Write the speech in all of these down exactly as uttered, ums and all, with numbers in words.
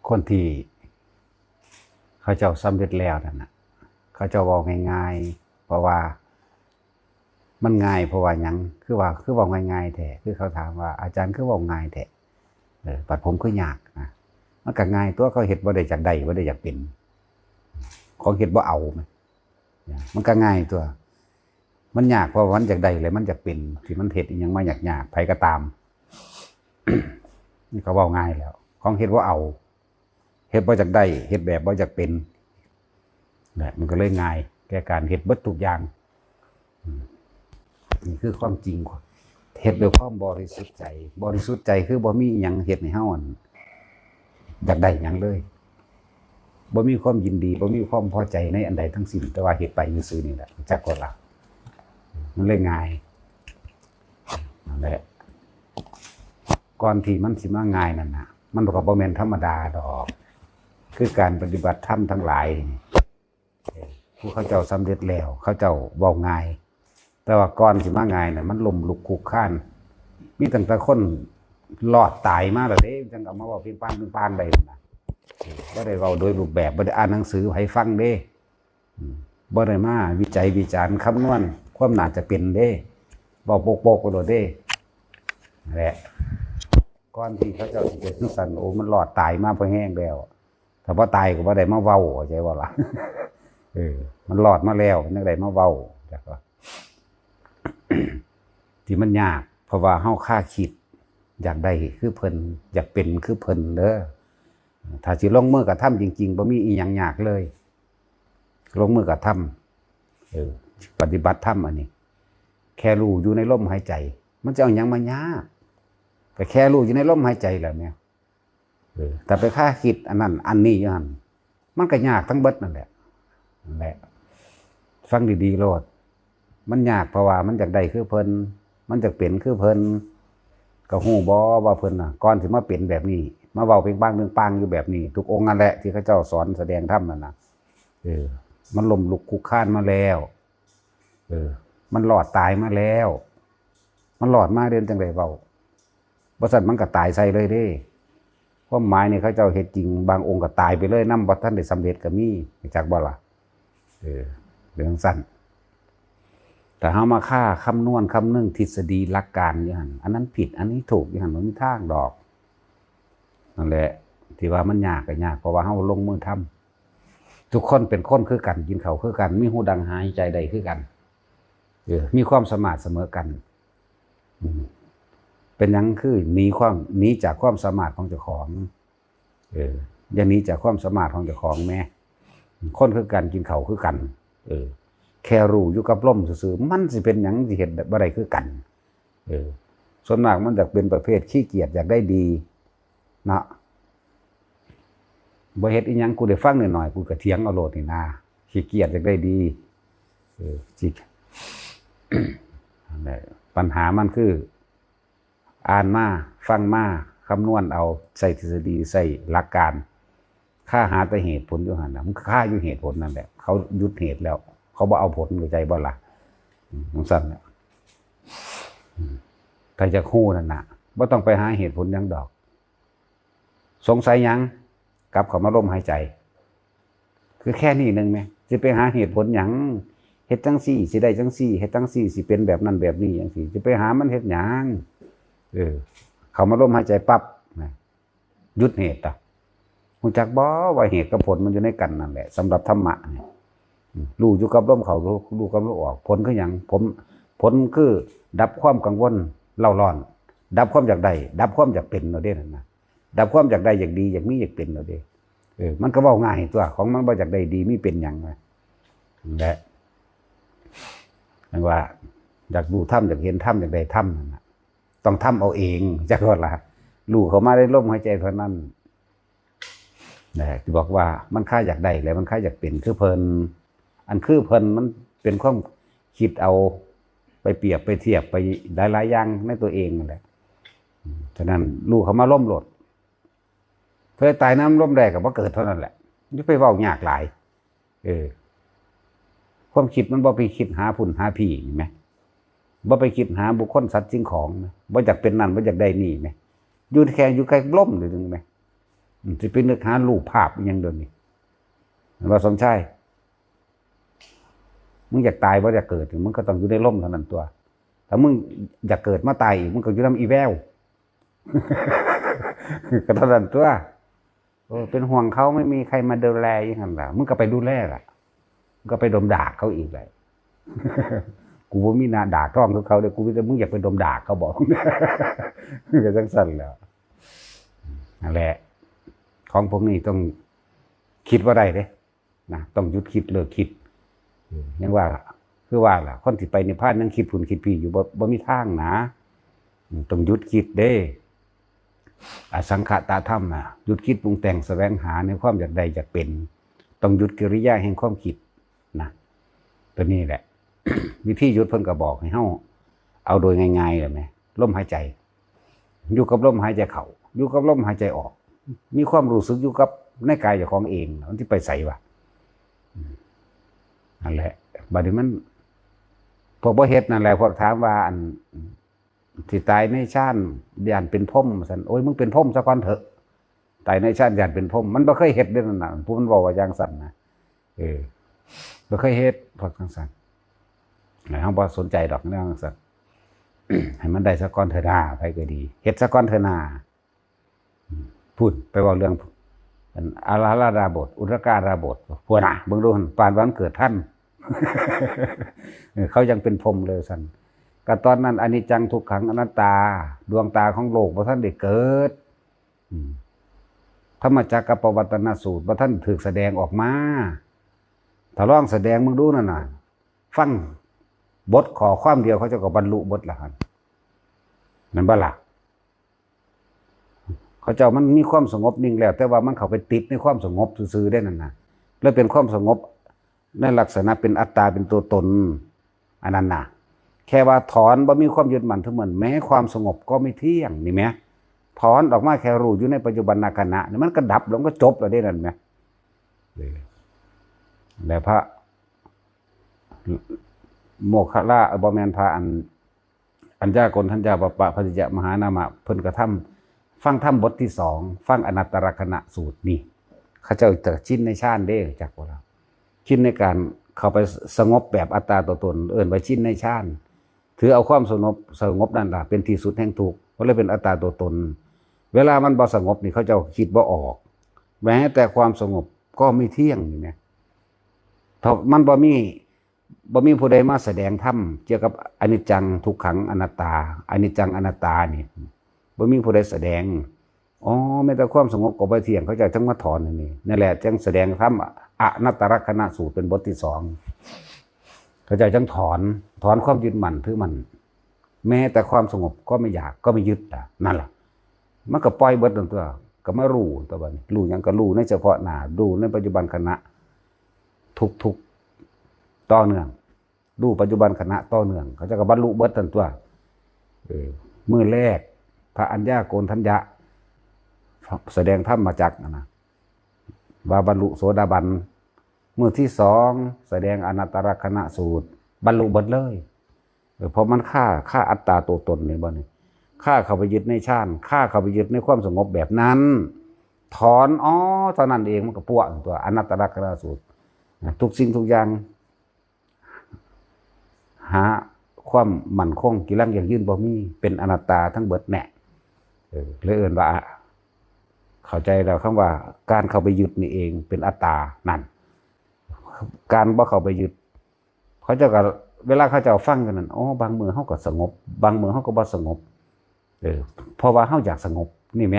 คนที่เขาเจ้าสำเร็จแล้วนั่นน่ะ เขาเจ้าเว้าง่ายๆ เพราะว่ามันง่าย เพราะว่าหยัง คือว่า คือเว้าง่ายๆแท้ คือเขาถามว่า "อาจารย์คือเว้าง่ายแท้ เออ บัดผมคือยาก" นะ มันก็ง่ายตัว เขาเฮ็ดบ่ได้จากได้ บ่ได้อยากเป็น ของเฮ็ดบ่เอาแหม มันก็ง่ายตัว มันยากเพราะว่ามันอยากได้เลย มันอยากเป็น ที่มันเฮ็ดอิหยังมายากๆ ไผก็ตาม นี่เขาเว้าง่ายแล้ว ของเฮ็ดบ่เอา เฮ็ดบ่อยากได้ เฮ็ดแบบบ่อยากเป็น นะ มันก็เลยง่ายแก่การเฮ็ดเบิดทุกอย่าง อืม นี่คือความจริง เฮ็ดด้วยความบริสุทธิ์ใจ บริสุทธิ์ใจคือบ่มีอิหยังเฮ็ดให้เฮา อั่น อยากได้หยังเลย บ่มีความยินดี บ่มีความพอใจในอันใดทั้งสิ้น แต่ว่าเฮ็ดไปซื่อๆนี่แหละ จักคนละ มันเลยง่าย นั่นแหละ ก่อนที่มันสิมาง่ายนั่นน่ะ มันก็บ่แม่นธรรมดาดอก คือการปฏิบัติธรรมทั้งหลายนี่ ผู้เขาเจ้าสำเร็จแล้ว เขาเจ้าเว้าง่าย แต่ว่าก่อนสิมาง่ายน่ะ มันล้มลุกคลุกคลาน มีตั้งแต่คนรอดตายมาแล้วเด้ จั่งเอามาเว้าเพียงปานเพียงปานได้นั่นน่ะ บ่ได้เว้าโดยรูปแบบ บ่ได้อ่านหนังสือให้ฟังเด้ อืม บ่ได้มาวิจัยวิจารณ์คำนวณความน่าจะเป็นเด้ เว้าโปกๆไปโลดเด้ นั่นแหละ ก่อนที่เขาเจ้าสิเป็นจั่งซั้น โอ้ มันรอดตายมาพอแฮงแล้ว ถ้าบ่ตายก็บ่ได้มาเว้า เข้าใจบ่ล่ะ เออ มันรอดมาแล้ว มันจั่งได้มาเว้า จักว่า ที่มันยาก เพราะว่าเฮาคาคิด อยากได้คือเพิ่น อยากเป็นคือเพิ่นเด้อ ถ้าสิลงมือกระทำจริงๆ บ่มีอิหยังยากเลย ลงมือกระทำ เออ ปฏิบัติธรรมอันนี้ แค่รู้อยู่ในลมหายใจ มันจะเอาหยังมายาก ก็แค่รู้อยู่ในลมหายใจแหละแหม เออ ถ้าไปคาคิดอันนั้นอันนี้อยู่หั่น มันก็ยากทั้งเบิดนั่นแหละ นั่นแหละ ฟังดีๆโลด มันยากเพราะว่ามันอยากได้คือเพิ่น มันอยากเป็นคือเพิ่น ก็ฮู้บ่ว่าเพิ่นน่ะ ก่อนสิมาเป็นแบบนี้ มาเว้าเปงปังเปงปังอยู่แบบนี้ ทุกองค์นั่นแหละที่เขาเจ้าสอนแสดงธรรมนั่นน่ะ เออ มันล้มลุกคลุกคลานมาแล้ว เออ มันรอดตายมาแล้ว มันรอดมาเด้ จั่งได้เว้า บ่ซั้นมันก็ตายใส่เลยเด้ ความหมายนี่เขาเจ้าเฮ็ดจริง บางองค์ก็ตายไปเลยนำ บ่ทันได้สำเร็จก็มี รู้จักบ่ล่ะ เออ เป็นจั่งซั้น ถ้าเฮามาคาคำนวณคำนึงทฤษฎีหลักการอยู่หั่น อันนั้นผิด อันนี้ถูกอยู่หั่น บ่มีทางดอก นั่นแหละ ที่ว่ามันยากก็ยาก เพราะว่าเฮาลงมือทำ ทุกคนเป็นคนคือกัน กินข้าวคือกัน มีหูดังหายใจได้คือกัน เออ มีความสามารถเสมอกัน อืม เป็นหยังคือหนีความ หนีจากความสามารถของเจ้าของ เออ อย่าหนีจากความสามารถของเจ้าของแหม คนคือกัน กินข้าวคือกัน เออ แค่รู้อยู่กับลมซื่อๆ มันสิเป็นหยังสิเฮ็ดบ่ได้คือกัน เออ ส่วนมากมันจะเป็นประเภทขี้เกียจอยากได้ดี เนาะ บ่เฮ็ดอิหยัง กูได้ฟังหน่อยๆ กูก็เถียงเอาโลดนี่นา ขี้เกียจอยากได้ดี เออ จิ นั่นแหละ ปัญหามันคือ อ่านมา ฟังมา คำนวณเอา ใส่ทฤษฎี ใส่หลักการ คาหาแต่เหตุผลอยู่หั่นน่ะ มันคาอยู่เหตุผลนั่นแหละ เขาหยุดเหตุแล้ว เขาบ่เอาผล เข้าใจบ่ล่ะ อืม จั่งซั้นน่ะ อืม ถ้าอยากฮู้นั่นน่ะ บ่ต้องไปหาเหตุผลหยังดอก สงสัยหยัง กลับเข้ามาลมหายใจ คือแค่นี้หนึ่งแหม สิไปหาเหตุผลหยัง เฮ็ดจั่งซี้สิได้จั่งซี้ เฮ็ดจั่งซี้สิเป็นแบบนั้นแบบนี้จั่งซี้ สิไปหามันเฮ็ดหยัง เออ เข้ามาลมหายใจปั๊บนะ หยุดเหตุอ่ะ รู้จักบ่ว่าเหตุกับผลมันอยู่ในกันนั่นแหละ สำหรับธรรมะเนี่ย อืม รู้อยู่กับลมเข้า รู้ รู้กับลมออก ผลคือหยัง ผม ผลคือดับความกังวลเร่าร้อน ดับความอยากได้ ดับความอยากเป็นเอาเด้นั่นนะ ดับความอยากได้ อยากดี อยากมี อยากเป็นเอาเด้ เออ มันก็เว้าง่ายตัว ของมันบ่อยากได้ดี มีเป็นหยังวะ นั่นแหละ จั่งว่า อยากรู้ธรรม อยากเห็นธรรม อยากได้ธรรมนั่นน่ะ ต้องทำเอาเอง จักว่าล่ะ รู้เข้ามาในลมหายใจเท่านั้น นะ ที่บอกว่ามันคาอยากได้ และมันคาอยากเป็น คือเพิ่น อันคือเพิ่น มันเป็นความคิดเอา ไปเปรียบไปเทียบไปหลายๆอย่างในตัวเองนั่นแหละ อืม ฉะนั้นรู้เข้ามาลมโลด เพิ่นตายนำลมแรกก็บ่เกิดเท่านั้นแหละ อย่าไปเว้ายากหลาย เออ ความคิดมันบ่ไปคิดหาพุ้นหาพี้ เห็นไหม บ่ไปคิดหาบุคคลสัตว์สิ่งของนะ บ่อยากเป็นนั่น บ่อยากได้นี่แหม อยู่แค่อยู่ใกล้ลมนี่นึงแหม อืม สิไปนึกหารูปภาพอิหยังเดี๋ยวนี้ เห็นบ่สมชาย มึงอยากตายบ่อยากเกิด มึงก็ต้องอยู่ในลมเท่านั้นตัว ถ้ามึงอยากเกิดมาตายอีก มึงก็อยู่นำอีแวว ก็เท่านั้นตัว เออ เป็นห่วงเขาไม่มีใครมาดูแลอย่างนั้นล่ะ มึงก็ไปดูแลล่ะ มึงก็ไปดมดากเขาอีกแหละ กูบ่มีหน้าดากท้องคือเขาเด้อ กูมีแต่มึงอยากไปดมดากเขาบอก ก็จังซั่นแหล้ว นั่นแหละ ของพวกนี้ต้องคิดว่าได้เด้นะ ต้องหยุดคิดเลิกคิด เออ ยังว่าล่ะ คือว่าล่ะ คนที่ไปนิพพานยังคิดพุ้นคิดพี้อยู่ บ่ บ่มีทางนะ อืม ต้องหยุดคิดเด้ อสังขตธรรมนะ หยุดคิดปรุงแต่งแสวงหาในความอยากได้อยากเป็น ต้องหยุดกิริยาแห่งความคิดนะ ตัวนี้แหละ วิธีหยุดเพิ่นก็บอกให้เฮาเอาโดยง่ายๆเลยแหม ลมหายใจ อยู่กับลมหายใจเข้า อยู่กับลมหายใจออก มีความรู้สึกอยู่กับในกายเจ้าของเอง มันสิไปไสวะ อืม นั่นแหละ บัดนี้มัน พวกบ่เฮ็ดนั่นแหละ พวกถามว่า อัน สิตายในฌาน ย่านเป็นพรหม ซั่น โอ้ย มึงเป็นพรหมซะก่อนเถอะ ตายในฌานย่านเป็นพรหม มันบ่เคยเฮ็ดเด้อนั่นน่ะ ผู้มันเว้าว่าอย่างซั่นนะ เออ บ่เคยเฮ็ด พวกจังซั่น เฮาบ่สนใจดอกเรื่องจังซั่น ให้มันได้ซะก่อนเถอะนา ไผก็ดี เฮ็ดซะก่อนเถอะนา อืม พู้น ไปเว้าเรื่อง อัน อาราธนาบท อุทการาบท พู้นน่ะ เบิ่งดูหั่น ปานว่ามันเกิดทัน เออ เขายังเป็นพรหมเลยซั่น ก็ตอนนั้นอนิจจังทุกขังอนัตตา ดวงตาของโลกบ่ทันได้เกิด อืม ธรรมจักรกัปปวัตตนสูตรบ่ทันถูกแสดงออกมา ถ้าลองแสดงมึงดูนั่นน่ะ ฟังบทข้อความเดียวเขาเจ้าก็บรรลุเบิดละหั่น แม่นบ่ล่ะ เขาเจ้ามันมีความสงบนิ่งแล้ว แต่ว่ามันเข้าไปติดในความสงบซื่อๆได้นั่นน่ะ แล้วเป็นความสงบในลักษณะเป็นอัตตาเป็นตัวตน อันนั้นน่ะ แค่ว่าถอนบ่มีความยึดมั่นถือมั่น แม้ความสงบก็ไม่เที่ยง นี่แหม ถอนออกมาแค่รู้อยู่ในปัจจุบันขณะ นี่มันก็ดับลงก็จบแล้วเด้นั่นแหม เออ แล้วพระโมคคัลลา เอ่อ บ่แม่น พระอัน อัญญาโกณฑัญญาวัปปะภัจจยมหานามะ เพิ่นก็ทำ ฟังธรรมบทที่สอง ฟังอนัตตลักษณะสูตรนี่ เขาเจ้าจะชินในฌานเด้ จักบ่ล่ะ ชินในการเข้าไปสงบแบบอัตตาตัวตน เอิ้นว่าชินในฌาน ถือเอาความสงบ สงบนั่นล่ะเป็นที่สุดแห่งทุกข์ ก็เลยเป็นอัตตาตัวตน เวลามันบ่สงบนี่เขาเจ้าคิดบ่ออก แม้แต่ความสงบก็ไม่เที่ยงนี่นะ ถ้ามันบ่มี บ่มีผู้ใดมาแสดงธรรมเกี่ยวกับอนิจจังทุกขังอนัตตา อนิจจังอนัตตานี่ บ่มีผู้ใดแสดง อ๋อ แม้แต่ความสงบก็บ่เที่ยง เขาเจ้าจั่งมาถอนอันนี้ นั่นแหละจั่งแสดงธรรมอนัตตลักษณะสูตรเป็นบทที่สอง เขาเจ้าจั่งถอน ถอนความยึดมั่นถือมั่น แม้แต่ความสงบก็ไม่อยาก ก็ไม่ยึดอ่ะ นั่นล่ะ มันก็ปล่อยเบิดนั่นตัว ก็มารู้ตัวบัดนี้ รู้หยังก็รู้ในเฉพาะหน้า รู้ในปัจจุบันขณะ ทุกๆ ต่อเนื่อง รู้ปัจจุบันขณะต่อเนื่อง เขาเจ้าก็บรรลุเบิดนั่นตัว เออ มื้อแรก พระอัญญาโกณฑัญญะ แสดงธรรมจักรนะ ว่าบรรลุโสดาบัน มื้อที่สอง แสดงอนัตตลักษณะสูตร บรรลุเบิดเลย เออ เพราะมันฆ่า ฆ่าอัตตาตัวตนนี่บ่นี่ ฆ่าเข้าไปยึดในฌาน ฆ่าเข้าไปยึดในความสงบแบบนั้น ถอน อ๋อ เท่านั้นเอง มันก็ปวงตัว อนัตตลักษณะสูตรนะ ทุกสิ่งทุกอย่าง หาความมั่นคง กิรังยั่งยืนบ่มี เป็นอนัตตาทั้งเบิดแน่ เออ เลยเอิ้นว่า เข้าใจแล้ว คำว่าการเข้าไปยึดนี่เองเป็นอัตตา นั่น การบ่เข้าไปยึด เขาเจ้าก็ เวลาเขาเจ้าฟังกันนั่น อ๋อ บางมื้อเฮาก็สงบ บางมื้อเฮาก็บ่สงบ เออ เพราะว่าเฮาอยากสงบ นี่แหม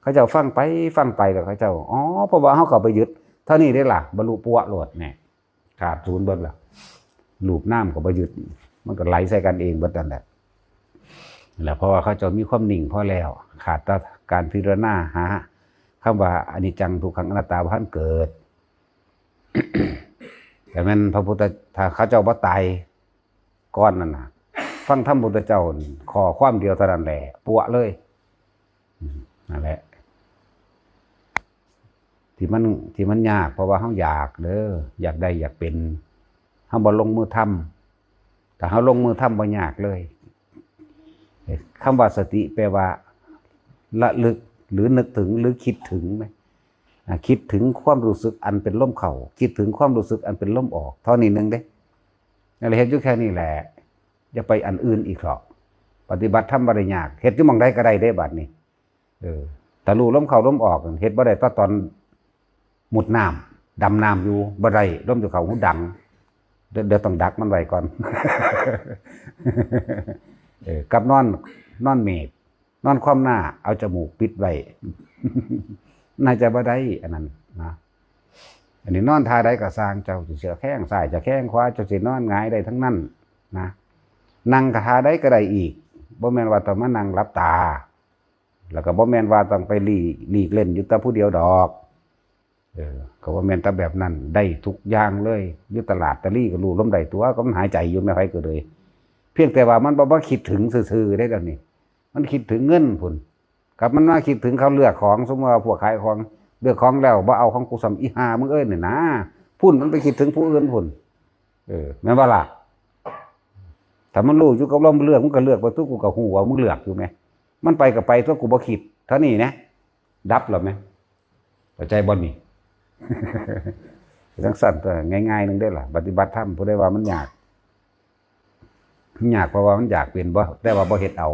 เขาเจ้าฟังไป ฟังไปแล้วเขาเจ้า อ๋อ เพราะว่าเฮาเข้าไปยึด เท่านี้เด้ล่ะ บรรลุปั๊วโลดแน่ ขาดศูนย์เบิดล่ะ รูปนามก็บ่ยึด มันก็ไหลใส่กันเองเบิดนั่นแหละ แล้วเพราะว่าเขาเจ้ามีความนิ่งพอแล้ว ขาดแต่การพิจารณาหาคำว่าอนิจจังทุกขังอนัตตาบ่ทันเกิด แต่แม่นพระพุทธ ถ้าเขาเจ้าบ่ตายก่อนนั่นน่ะ ฟังธรรมพุทธเจ้านี่ ข้อความเดียวเท่านั้นแหละ ปั๊วเลย อืม นั่นแหละ ที่มัน ที่มันยาก เพราะว่าเฮาอยากเด้อ อยากได้อยากเป็น เฮาบ่ลงมือทำ ถ้าเฮาลงมือทำบ่ยากเลย คำว่าสติแปลว่า ระลึก หรือนึกถึง หรือคิดถึงไหม อ่ะ คิดถึงความรู้สึกอันเป็นลมเข้า คิดถึงความรู้สึกอันเป็นลมออก เท่านี้หนึ่งเด้ นั่นแหละ เฮ็ดอยู่แค่นี้แหละ อย่าไปอันอื่นอีกเถาะ ปฏิบัติธรรมบ่ได้ยาก เฮ็ดอยู่หม่องใดก็ได้เด้บัดนี้ เออ ถ้ารู้ลมเข้าลมออก เฮ็ดบ่ได้แต่ตอนมุดน้ำ ดำน้ำอยู่ บ่ได้ ลมจะเข้าหูดัง เดี๋ยว เดี๋ยวต้องดักมันไว้ก่อน เออ กับนอน นอนเมด นอนคว่ำหน้า เอาจมูกปิดไว้ น่าจะบ่ได้ อันนั้นนะ อันนี้นอนท่าใดก็ซ่าง เจ้าสิเสียแข้งซ้าย จะแข้งขวา เจ้าสินอนหงายได้ทั้งนั้นนะ นั่งท่าใดก็ได้อีก บ่แม่นว่าต้องมานั่งหลับตา แล้วก็บ่แม่นว่าต้องไปหลีก หลีกเล่นอยู่แต่ผู้เดียวดอก เออ ก็บ่แม่นแต่แบบนั้น ได้ทุกอย่างเลย อยู่ตลาดตะลี่ก็รู้ลมได้ตัว ก็มันหายใจอยู่ แม่นไผก็เลย เพียงแต่ว่ามันบ่มาคิดถึงซื่อๆเด้ เดี๋ยวนี้ มันคิดถึงเงินพุ้น ครับ มันมาคิดถึงเขาเลือกของ สมมุติว่าพวกขายของ เลือกของแล้วบ่เอาของกูซ้ำ อีห่ามึงเอ้ย นี่นะ พุ้นมันไปคิดถึงผู้อื่นพุ้น เออ แม่นบ่ล่ะ ถ้ามันรู้อยู่กับลมเลือก มันก็เลือกไปตุ๊ก กูก็ฮู้ว่ามึงเลือกอยู่แหม มันไปก็ไปตัว กูบ่คิด เท่านี้นะ ดับแล้วแหม เข้าใจบ่นี่ จังซั่นตัว ง่ายๆหนึ่งเด้อล่ะ ปฏิบัติธรรม ผู้ใดว่ามันยาก มันยากเพราะว่ามันอยากเป็นบ่ แต่ว่าบ่เฮ็ดเอา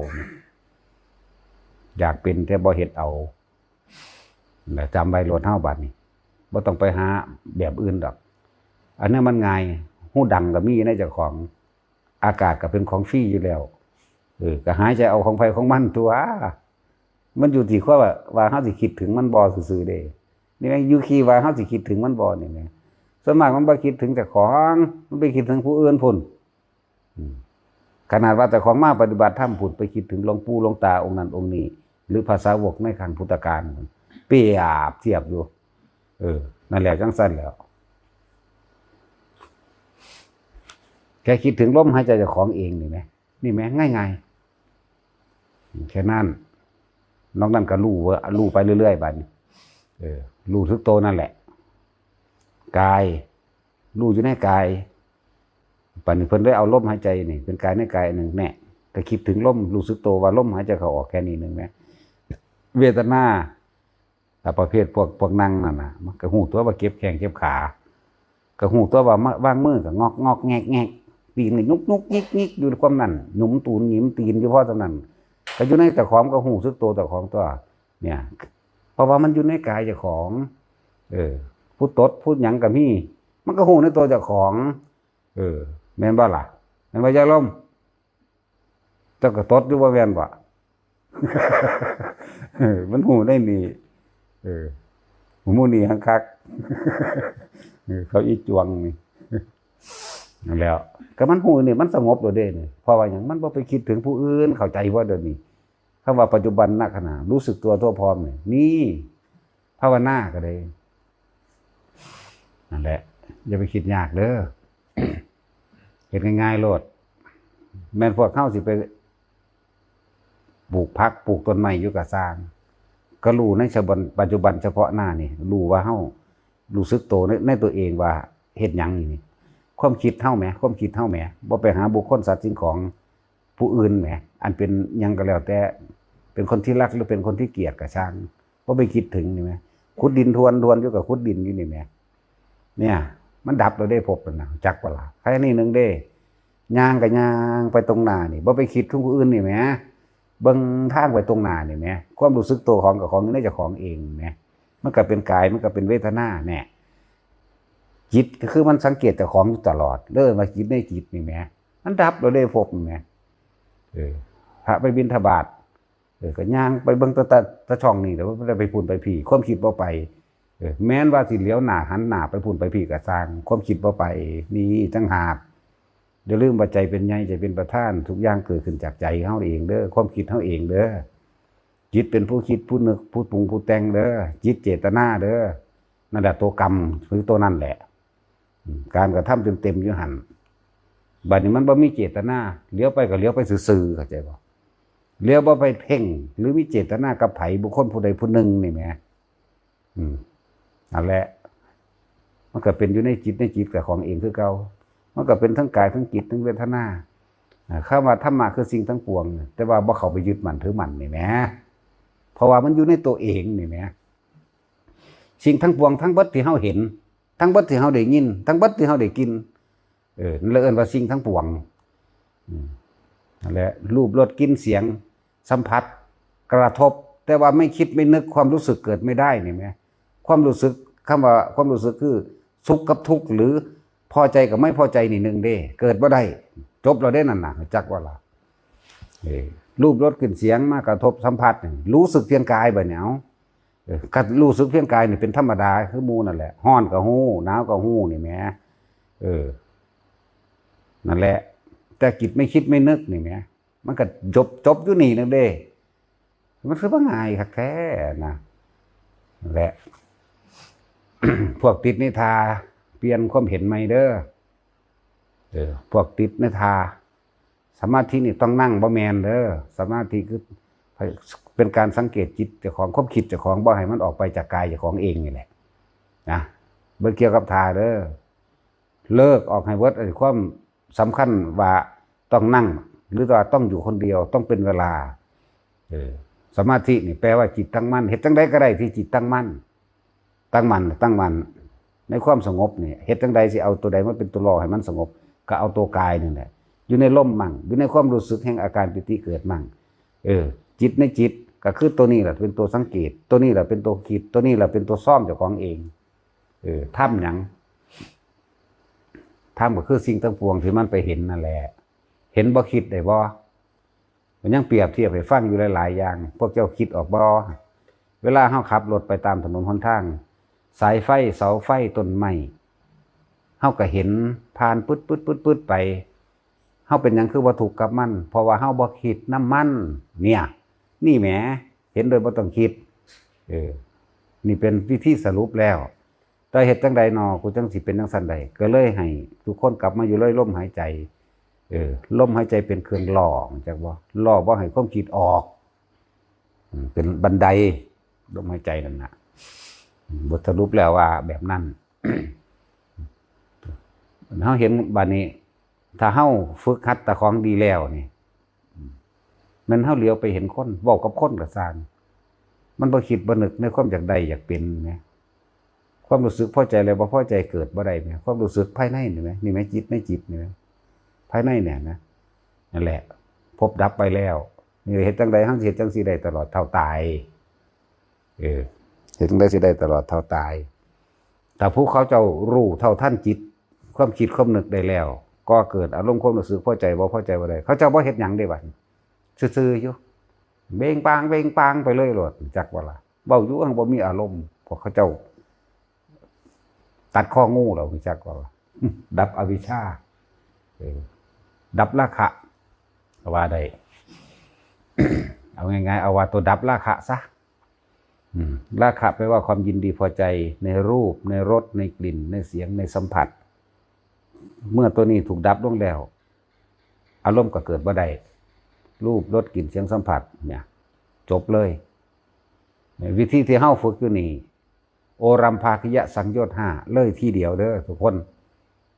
อยากเป็นแต่บ่เฮ็ดเอา แล้วจำไว้โลดเฮาบัดนี้ บ่ต้องไปหาแบบอื่นดอก อันนี้มันง่าย หูดังก็มีอยู่ในเจ้าของ อากาศก็เป็นของฟรีอยู่แล้ว เออ ก็หายใจเอาของไผของมันตัว มันอยู่ที่ความว่า ว่าเฮาสิคิดถึงมันบ่ซื่อๆเด้ นี่แหม อยู่ที่ว่าเฮาสิคิดถึงมันบ่นี่แหม ส่วนมากมันบ่คิดถึงเจ้าของ มันไปคิดถึงผู้อื่นพุ้น อืม ขนาดว่าเจ้าของมาปฏิบัติธรรมพุ้น ไปคิดถึงหลวงปู่หลวงตาองค์นั้นองค์นี้ หรือพระสาวกในครั้งพุทธกาล เปรียบเทียบอยู่ เออ นั่นแหละ จังซั่นแหล้ว แค่คิดถึงลมหายใจเจ้าของเองนี่แหม นี่แหม ง่ายๆ แค่นั้น นอกนั้นก็รู้ว่า รู้ไปเรื่อยๆ บัดนี้ เออ รู้สึกตัวนั่นแหละ กาย รู้อยู่ในกาย บัดนี้เพิ่นเลยเอาลมหายใจนี่ เป็นกายในกายอันหนึ่ง แน่ ก็คิดถึงลม รู้สึกตัวว่าลมหายใจเข้าออกแค่นี้หนึ่งแหม เวทนา ถ้าประเภทพวก พวกนั่งนั่นน่ะ มันก็ฮู้ตัวว่าเจ็บแข้งเจ็บขา ก็ฮู้ตัวว่ามาวางมือก็งอกงอกแงกแงก ตีนก็ยุกยุกยิกยิกอยู่ความนั่น หยุมตูนหยุมตีนอยู่พอเท่านั้น ก็อยู่ในเจ้าของ ก็ฮู้สึกตัวเจ้าของตัว เนี่ย เพราะว่ามันอยู่ในกายเจ้าของ เออ ผู้ตดผู้หยังก็มี มันก็ฮู้ในตัวเจ้าของ เออ แม่นบ่ล่ะ แม่นบ่ ยายลม เจ้าก็ตดอยู่บ่แม่นบ่ เออ มันฮู้ได้นี่ เออ หมู่นี่หังคัก เออ เขาอีจวงนี่ นั่นแหล้ว ก็มันฮู้นี่ มันสงบแล้วเด้นี่ เพราะว่าหยัง มันบ่ไปคิดถึงผู้อื่น เข้าใจบ่เดี๋ยวนี้ คำว่าปัจจุบันขณะ รู้สึกตัวทั่วพร้อมนี่ นี่ ภาวนาก็ได้ นั่นแหละ อย่าไปคิดยากเด้อ เฮ็ดง่ายๆโลด แม่นพวกเฮาสิไปปลูกผักปลูกต้นไม้อยู่ก็ซ่าง ก็รู้ในปัจจุบันเฉพาะหน้านี่ รู้ว่าเฮารู้สึกตัวใน ในตัวเองว่าเฮ็ดหยังนี่ ความคิดเฮาแหม ความคิดเฮาแหม บ่ไปหาบุคคลสัตว์สิ่งของผู้อื่นแหม อันเป็นหยังก็แล้วแต่ เป็นคนที่รักหรือเป็นคนที่เกลียดก็ซ่าง บ่ไปคิดถึงนี่แหม ขุดดินทวนทวนอยู่ก็ขุดดินอยู่นี่แหม เนี่ย มันดับแล้วเด้ภพนั่นน่ะ จักบ่ล่ะ แค่นี้หนึ่งเด้ ย่างก็ย่างไปตรงหน้านี่ บ่ไปคิดถึงผู้อื่นนี่แหม เบิ่งทางไปตรงหน้านี่แหม ความรู้สึกตัวของกับของอยู่ในเจ้าของเองแหม มันก็เป็นกาย มันก็เป็นเวทนาแหม จิตก็คือมันสังเกตเจ้าของอยู่ตลอด เลยว่าจิตในจิตนี่แหม มันดับแล้วเด้ภพนี่แหม เออ พระไปบิณฑบาต เออ ก็ย่างไปเบิ่งแต่ แต่ แต่ช่องนี่ แต่ว่าบ่ได้ไปพุ้นไปพี้ ความคิดบ่ไป เออ แม้นว่าสิเหลียวหน้าหันหน้าไปพุ้นไปพี้ก็ซ่าง ความคิดบ่ไป นี่ต่างหาก อย่าลืมว่าใจเป็นใหญ่ ใจเป็นประธาน ทุกอย่างเกิดขึ้นจากใจเฮาเองเด้อ ความคิดเฮาเองเด้อ จิตเป็นผู้คิด ผู้นึก ผู้ปรุง ผู้แต่งเด้อ จิตเจตนาเด้อ นั่นแหละตัวกรรม คือตัวนั่นแหละ อืม การกระทำเต็มๆอยู่หั่น บัดนี้มันบ่มีเจตนา เหลียวไปก็เหลียวไปซื่อๆ เข้าใจบ่ เหลียวบ่ไปเพ่ง หรือมีเจตนากับไผ บุคคลผู้ใดผู้หนึ่งนี่แหม อืม นั่นแหละ มันก็เป็นอยู่ในจิต ในจิตกับของเองคือเก่า มันก็เป็นทั้งกายทั้งจิตทั้งเวทนา อ่า คำว่าธรรมะคือสิ่งทั้งปวง แต่ว่าบ่เข้าไปยึดมั่นถือมั่นนี่แหม เพราะว่ามันอยู่ในตัวเองนี่แหม สิ่งทั้งปวงทั้งเบิดที่เฮาเห็น ทั้งเบิดที่เฮาได้ยิน ทั้งเบิดที่เฮาได้กลิ่น เออ นั่นเลยเอิ้นว่าสิ่งทั้งปวง อืม นั่นแหละ รูป รส กลิ่น เสียง สัมผัส กระทบ แต่ว่าไม่คิดไม่นึก ความรู้สึกเกิดไม่ได้นี่แหม ความรู้สึก คำว่าความรู้สึกคือสุขกับทุกข์ หรือพอใจกับไม่พอใจนี่หนึ่งเด้ เกิดบ่ได้ จบแล้วเด้นั่นน่ะ จักว่าล่ะ เออ รูป รส กลิ่น เสียงมากระทบสัมผัสนี่ รู้สึกเพียงกายบัดนี้ เอา เออ ก็รู้สึกเพียงกายนี่เป็นธรรมดาคือหมู่นั่นแหละ ร้อนก็ฮู้ หนาวก็ฮู้นี่แหม เออ นั่นแหละ แต่จิตไม่คิดไม่นึกนี่แหม มันก็จบ จบอยู่นี่นึงเด้ มันคือว่าง่ายคักแท้นะ นั่นแหละ พวกติดนิทรา เปลี่ยนความเห็นใหม่เด้อ เออ พวกติดนิทรา สมาธินี่ต้องนั่ง บ่แม่นเด้อ สมาธิคือเป็นการสังเกตจิตเจ้าของ ความคิดเจ้าของ บ่ให้มันออกไปจากกายเจ้าของเองนี่แหละ นะ บ่เกี่ยวกับทราเด้อ เลิกออกให้เบิดไอ้ความสำคัญว่าต้องนั่ง หรือว่าต้องอยู่คนเดียว ต้องเป็นเวลา เออ สมาธินี่แปลว่าจิตตั้งมั่น เฮ็ดจั่งใดก็ได้ที่จิตตั้งมั่น ตั้งมั่น ตั้งมั่น ในความสงบนี่ เฮ็ดจั่งใดสิเอาตัวใดมาเป็นตัวล่อให้มันสงบ ก็เอาตัวกายนั่นแหละ อยู่ในลมมั่ง อยู่ในความรู้สึกแห่งอาการปีติเกิดมั่ง เออ จิตในจิตก็คือตัวนี้แหละเป็นตัวสังเกต ตัวนี้แหละเป็นตัวคิด ตัวนี้แหละเป็นตัวซ่อมเจ้าของเอง เออ ธรรมหยัง ธรรมก็คือสิ่งทั้งปวงที่มันไปเห็นนั่นแหละ เห็นบ่ คิดได้บ่ มันยังเปรียบเทียบให้ฟังอยู่หลายๆ อย่าง พวกเจ้าคิดออกบ่ เวลาเฮาขับรถไปตามถนนหนทาง สายไฟ เสาไฟ ต้นไม้ เฮาก็เห็นผ่านปึ๊ดๆๆๆ ไป เฮาเป็นหยังคือบ่ทุกข์กับมัน เพราะว่าเฮาบ่คิดนำมัน เนี่ย นี่แหม เห็นโดยบ่ต้องคิด เออ นี่เป็นวิธีสรุปแล้ว แต่เฮ็ดจั่งใดน้อ กูจั่งสิเป็นจั่งซั้นได้ ก็เลยให้ทุกคนกลับมาอยู่เลยลมหายใจ เออ ลมหายใจเป็นเครื่องล่อ จักบ่ ล่อบ่ให้ความคิดออก อืม เป็นบันได ลมหายใจนั่นน่ะ อืม บทสรุปแล้วว่าแบบนั้น เฮาเห็นบัดนี้ ถ้าเฮาฝึกหัดตะของดีแล้วนี่ อืม แม่นเฮาเหลียวไปเห็นคน เว้ากับคนก็ซ่าง มันบ่คิดบ่นึกในความอยากได้อยากเป็นแหม ความรู้สึกพอใจและบ่พอใจเกิดบ่ได้แหม ความรู้สึกภายในนี่แหม นี่แหม จิตในจิตนี่แหม ภายในเนี่ยนะ นั่นแหละ พบดับไปแล้ว นี่เฮ็ดจั่งใดเฮาสิเฮ็ดจั่งซี้ได้ตลอดเท่าตาย เออ เฮ็ดจั่งใดสิได้ตลอดเท่าตาย ถ้าผู้เขาเจ้ารู้เท่าทันจิต ความคิดความนึกได้แล้ว ก็เกิดอารมณ์ความรู้สึกพอใจบ่พอใจบ่ได้ เขาเจ้าบ่เฮ็ดหยังเด้บัดนี้ ซื่อๆอยู่ เบ่งปางเบ่งปางไปเลยโลด จักว่าล่ะ เว้าอยู่หั้นบ่มีอารมณ์ พวกเขาเจ้า ตัดคองูแล้ว จักว่าล่ะ ดับอวิชชา เออ ดับราคะ ก็ว่าได้ เอาง่ายๆ เอาว่าตัวดับราคะซะ อืม ราคะแปลว่าความยินดีพอใจในรูป ในรส ในกลิ่น ในเสียง ในสัมผัส เมื่อตัวนี้ถูกดับลงแล้ว อารมณ์ก็เกิดบ่ได้ รูป รส กลิ่น เสียง สัมผัส เนี่ย จบเลย วิธีที่เฮาฝึกอยู่นี่ โอรัมภาคิยสังโยชน์ห้า เลยทีเดียวเด้อทุกคน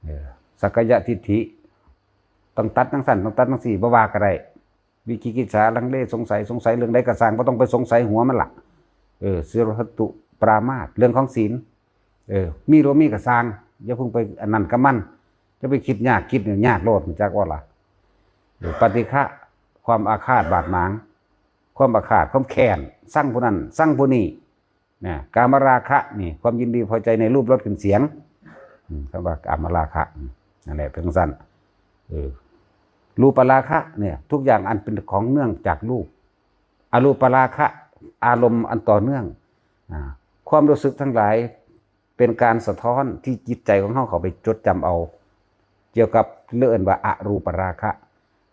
เออ สักกายทิฏฐิ ต้องตัดจั่งซั้น ต้องตัดจั่งซี้ บ่ว่าก็ได้ วิจิกิจฉา ลังเล สงสัย สงสัยเรื่องใดก็ซ่าง บ่ต้องไปสงสัยหัวมันล่ะ เออ ศีลพัตตุปรามาส เรื่องของศีล เออ มีบ่มีก็ซ่าง อย่าเพิ่งไปอันนั้นกับมัน อย่าไปคิดยาก คิดเนี่ยยากโลด จักว่าล่ะ เออ ปฏิฆะ ความอาฆาตบาดหมาง ความอาฆาต ความแค้น ซังผู้นั้น ซังผู้นี้ นะ กามราคะนี่ ความยินดีพอใจในรูป รส กลิ่น เสียง อืม คำว่ากามราคะ อืม นั่นแหละ เป็นจั่งซั้น เออ รูปราคะเนี่ย ทุกอย่างอันเป็นของเนื่องจากรูป อรูปราคะ อารมณ์อันต่อเนื่อง อ่า ความรู้สึกทั้งหลาย เป็นการสะท้อนที่จิตใจของเฮาเข้าไปจดจำเอา เกี่ยวกับเรื่องว่าอรูปราคะ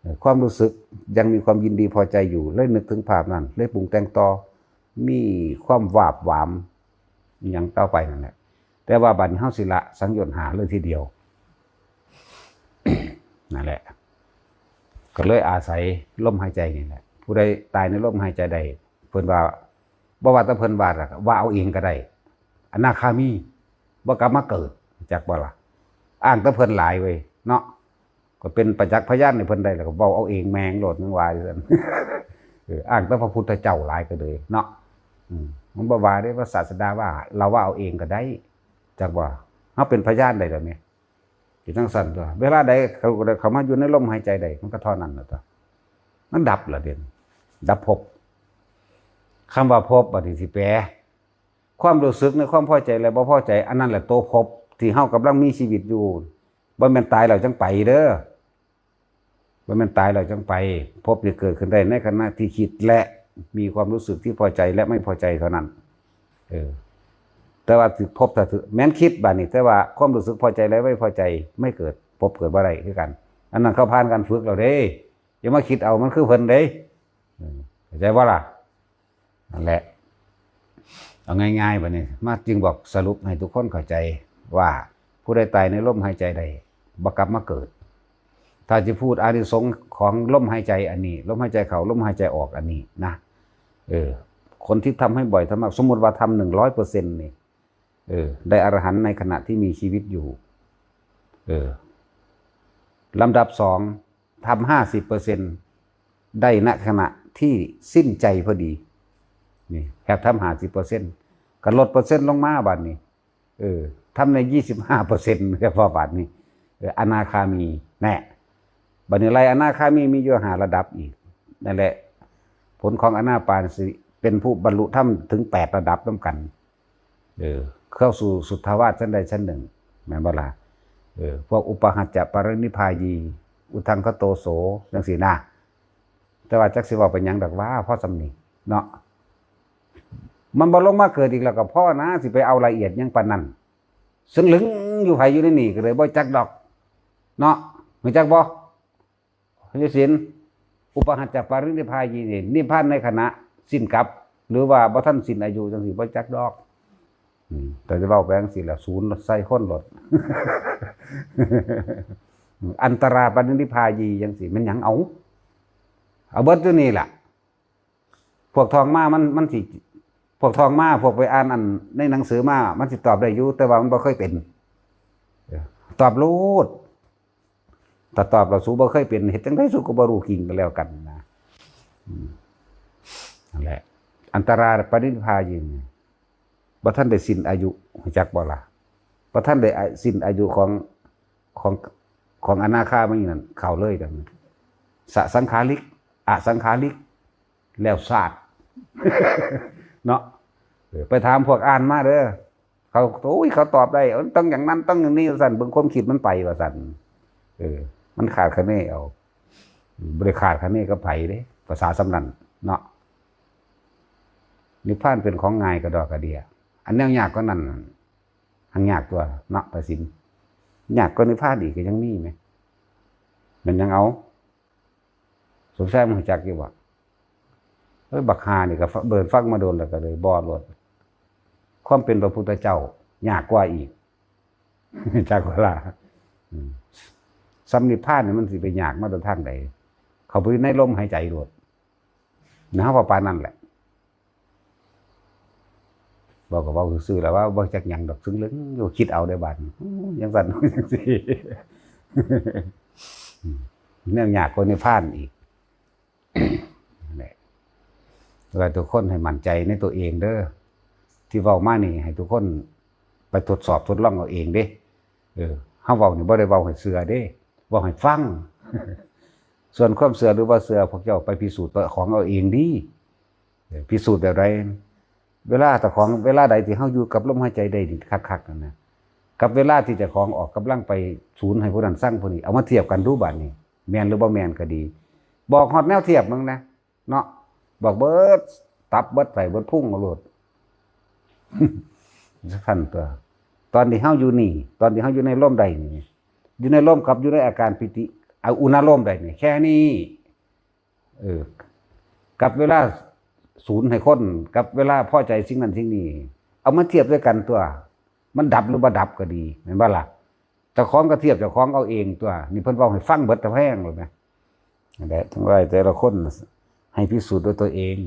เอ่อ ความรู้สึกยังมีความยินดีพอใจอยู่ เลยนึกถึงภาพนั้น เลยปรุงแต่งต่อ มีความวาบหวามอหย่างต่อไปนั่นแหละ แต่ว่าบัดนี้เฮาสิละสังโยชน์ห้าเลยทีเดียว นั่นแหละ ก็เลยอาศัยลมหายใจนี่แหละ ผู้ใดตายในลมหายใจได้ เพิ่นว่า บ่ว่าแต่เพิ่นว่าล่ะ ว่าเอาเองก็ได้ อนาคามี บ่กลับมาเกิด จักบ่ล่ะ อ้างแต่เพิ่นหลายเว้ย เนาะ ก็เป็นประจักษ์พยานให้เพิ่นได้ แล้วก็เว้าเอาเองแม่งโลด มึงว่าอยู่ซั่น เออ อ้างแต่พระพุทธเจ้าหลายก็เลยเนาะ อืม มันบ่ว่าเด้ ว่าศาสดาว่า เราว่าเอาเองก็ได้ จักว่า เฮาเป็นพยานได้แล้วเนี่ย สิจั่งซั่นตั๊ว เวลาใดเขา เขามาอยู่ในลมหายใจใด มันก็เท่านั้นล่ะตั๊ว มันดับล่ะเด้ ดับภพ คำว่าภพบัดนี้สิแปล ความรู้สึกในความพอใจและบ่พอใจ อันนั้นแหละตัวภพที่เฮากำลังมีชีวิตอยู่ บ่แม่นตายแล้วจั่งไปเด้อ บ่แม่นตายแล้วจั่งไป ภพนี่เกิดขึ้นได้ในขณะที่คิดและมีความรู้สึกที่พอใจและไม่พอใจเท่านั้น เออ แต่ว่าสิภพถ้าถือ แม่นคิดบัดนี้ แต่ว่าความรู้สึกพอใจและไม่พอใจไม่เกิด ภพเกิดบ่ได้คือกัน อันนั้นเขาผ่านการฝึกแล้วเด้ อย่ามาคิดเอามันคือเพิ่นเด้ เออ เข้าใจบ่ล่ะ นั่นแหละ เอาง่ายๆ บัดนี้ มาจึงบอกสรุปให้ทุกคนเข้าใจว่า ผู้ใดตายในลมหายใจใด บ่กลับมาเกิด ถ้าจะพูดอานิสงส์ของลมหายใจอันนี้ ลมหายใจเข้า ลมหายใจออกอันนี้นะ เออ คนที่ทำให้บ่อยทำมาก สมมุติว่าทำ หนึ่งร้อยเปอร์เซ็นต์ นี่ เออ ได้อรหันต์ในขณะที่มีชีวิตอยู่ เออ ลำดับสอง ทำ ห้าสิบเปอร์เซ็นต์ ได้ณขณะที่สิ้นใจพอดี นี่ แฮกทำ ห้าสิบเปอร์เซ็นต์ ก็ลดเปอร์เซ็นต์ลงมาบัดนี้ เออ ทำใน ยี่สิบห้าเปอร์เซ็นต์ เฉพาะบัดนี้ เออ อนาคามี แน่ บัดนี้ไล่อนาคามีมีอยู่ห้าระดับอีก นั่นแหละ ผลของอนาปานสติ เป็นผู้บรรลุธรรมถึงแปดระดับนำกัน เออ เข้าสู่สุทธาวาสชั้นใดชั้นหนึ่ง แม่นบ่ล่ะ เออ พวกอุปหัจจะปรินิพพายี อุทธังคโตโส จั่งซี้นะ แต่ว่าจักสิเว้าไปหยังดอกว่า พอส่ำนี้เนาะ มันบ่ลงมาเกิดอีกแล้วก็พอนะ สิไปเอาละเอียดหยังปานนั้น ซึ่งลึงอยู่ไผอยู่ในนี่ก็เลยบ่จักดอก เนาะ รู้จักบ่ พระเจ้าสิน อุปหัจจะปรินิพพายีนี่ นิพพานในขณะสิ้นกลับ หรือว่าบ่ทันสิ้นอายุจั่งซี้ บ่จักดอก อืม แต่จะเว้าไปจั่งซี้ล่ะ ศูนย์ใส่คนโลด อันตราปรินิพพายีจั่งซี้ แม่นหยังเอา เอาเบิดอยู่นี่ล่ะ พวกท่องมามัน มันสิ พวกท่องมา พวกไปอ่านอันในหนังสือมา มันสิตอบได้อยู่ แต่ว่ามันบ่เคยเป็น ตอบโลด ถ้าตอบแล้วสูบ่เคยเป็น เฮ็ดจั่งใดสูก็บ่รู้จริงก็แล้วกันนะ อืม นั่นแหละ อันตราปรินิพพายีนี่ บ่ทันได้สิ้นอายุ รู้จักบ่ล่ะ บ่ทันได้สิ้นอายุของ ของ ของอนาคามีนั่น เข้าเลยกัน สสังขาริก อสังขาริก แล้วซาด เนาะ เออ ไปถามพวกอ่านมาเด้อ เขา โอ้ย เขาตอบได้ เออ ต้องอย่างนั้น ต้องอย่างนี้ ว่าซั่น เบิ่งความคิดมันไป ว่าซั่น เออ มันขาดคะเนเอา บ่ได้ขาดคะเนกับไผเด้ ภาษาส่ำนั้นเนาะ นิพพานเป็นของง่ายกระดอกกระเดี้ย อันแนวยากกว่านั้น หั่งยากตั๊วเนาะ พระสิน ยากกว่านิพพานอีกก็ยังมีแหม แม่นหยังเอา สมชาย มึงรู้จักอยู่บ่ เอ้ย บักห่านี่ก็เบิ่งฟังมาโดนแล้วก็เลยบ่โลด ความเป็นพระพุทธเจ้า ยากกว่าอีก จักเวลา อืม ส่ำนิพพานนี่มันสิไปยากมาแต่ทางใด เข้าไปในลมหายใจโลด นะ ว่าปานนั้นแหละ เว้าก็เว้าซื่อๆ แล้วว่าบ่จักหยังดอก ซึ่งเรื่องอยู่ คิดเอาได้บาดนี้ อู้ จั่งซั่น จั่งซี้ แนวยากกว่านิพพานอีก นั่นแหละ ว่าทุกคนให้มั่นใจในตัวเองเด้อ ที่เว้ามานี่ให้ทุกคนไปทดสอบทดลองเอาเองเด้ เออ เฮาเว้านี่บ่ได้เว้าให้เชื่อเด้ เว้าให้ฟัง ส่วนความเชื่อหรือบ่เชื่อ พวกเจ้าไปพิสูจน์เจ้าของเอาเองดี เออ พิสูจน์แบบใด เวลาเจ้าของ เวลาใดที่เฮาอยู่กับลมหายใจได้ดีคักๆ นั่นนะ กับเวลาที่เจ้าของออกกำลังไปสูนให้ผู้นั้นซังผู้นี้ เอามาเทียบกันดูบาดนี้ แม่นหรือบ่แม่นก็ดี บอกฮอดแนวเทียบมึงนะ เนาะ บอกเบิดตับเบิดไส้เบิดพุงเอาโลด ซั่นตั๊ว ตอนที่เฮาอยู่นี่ ตอนที่เฮาอยู่ในลมได้นี่ อยู่ในลมกับอยู่ในอาการปีติ เอาอุณาโลมได้นี่ แค่นี้ เออ กับเวลาสูนให้คน กับเวลาพอใจสิ่งนั้นสิ่งนี้ เอามาเทียบด้วยกันตั๊ว มันดับหรือบ่ดับก็ดี แม่นบ่ล่ะ เจ้าของก็เทียบเจ้าของเอาเองตั๊ว นี่เพิ่นเว้าให้ฟังเบิดตะแพงเลยนะ นั่นแหละ ทั้งหลายแต่ละคนให้พิสูจน์ด้วยตัวเอง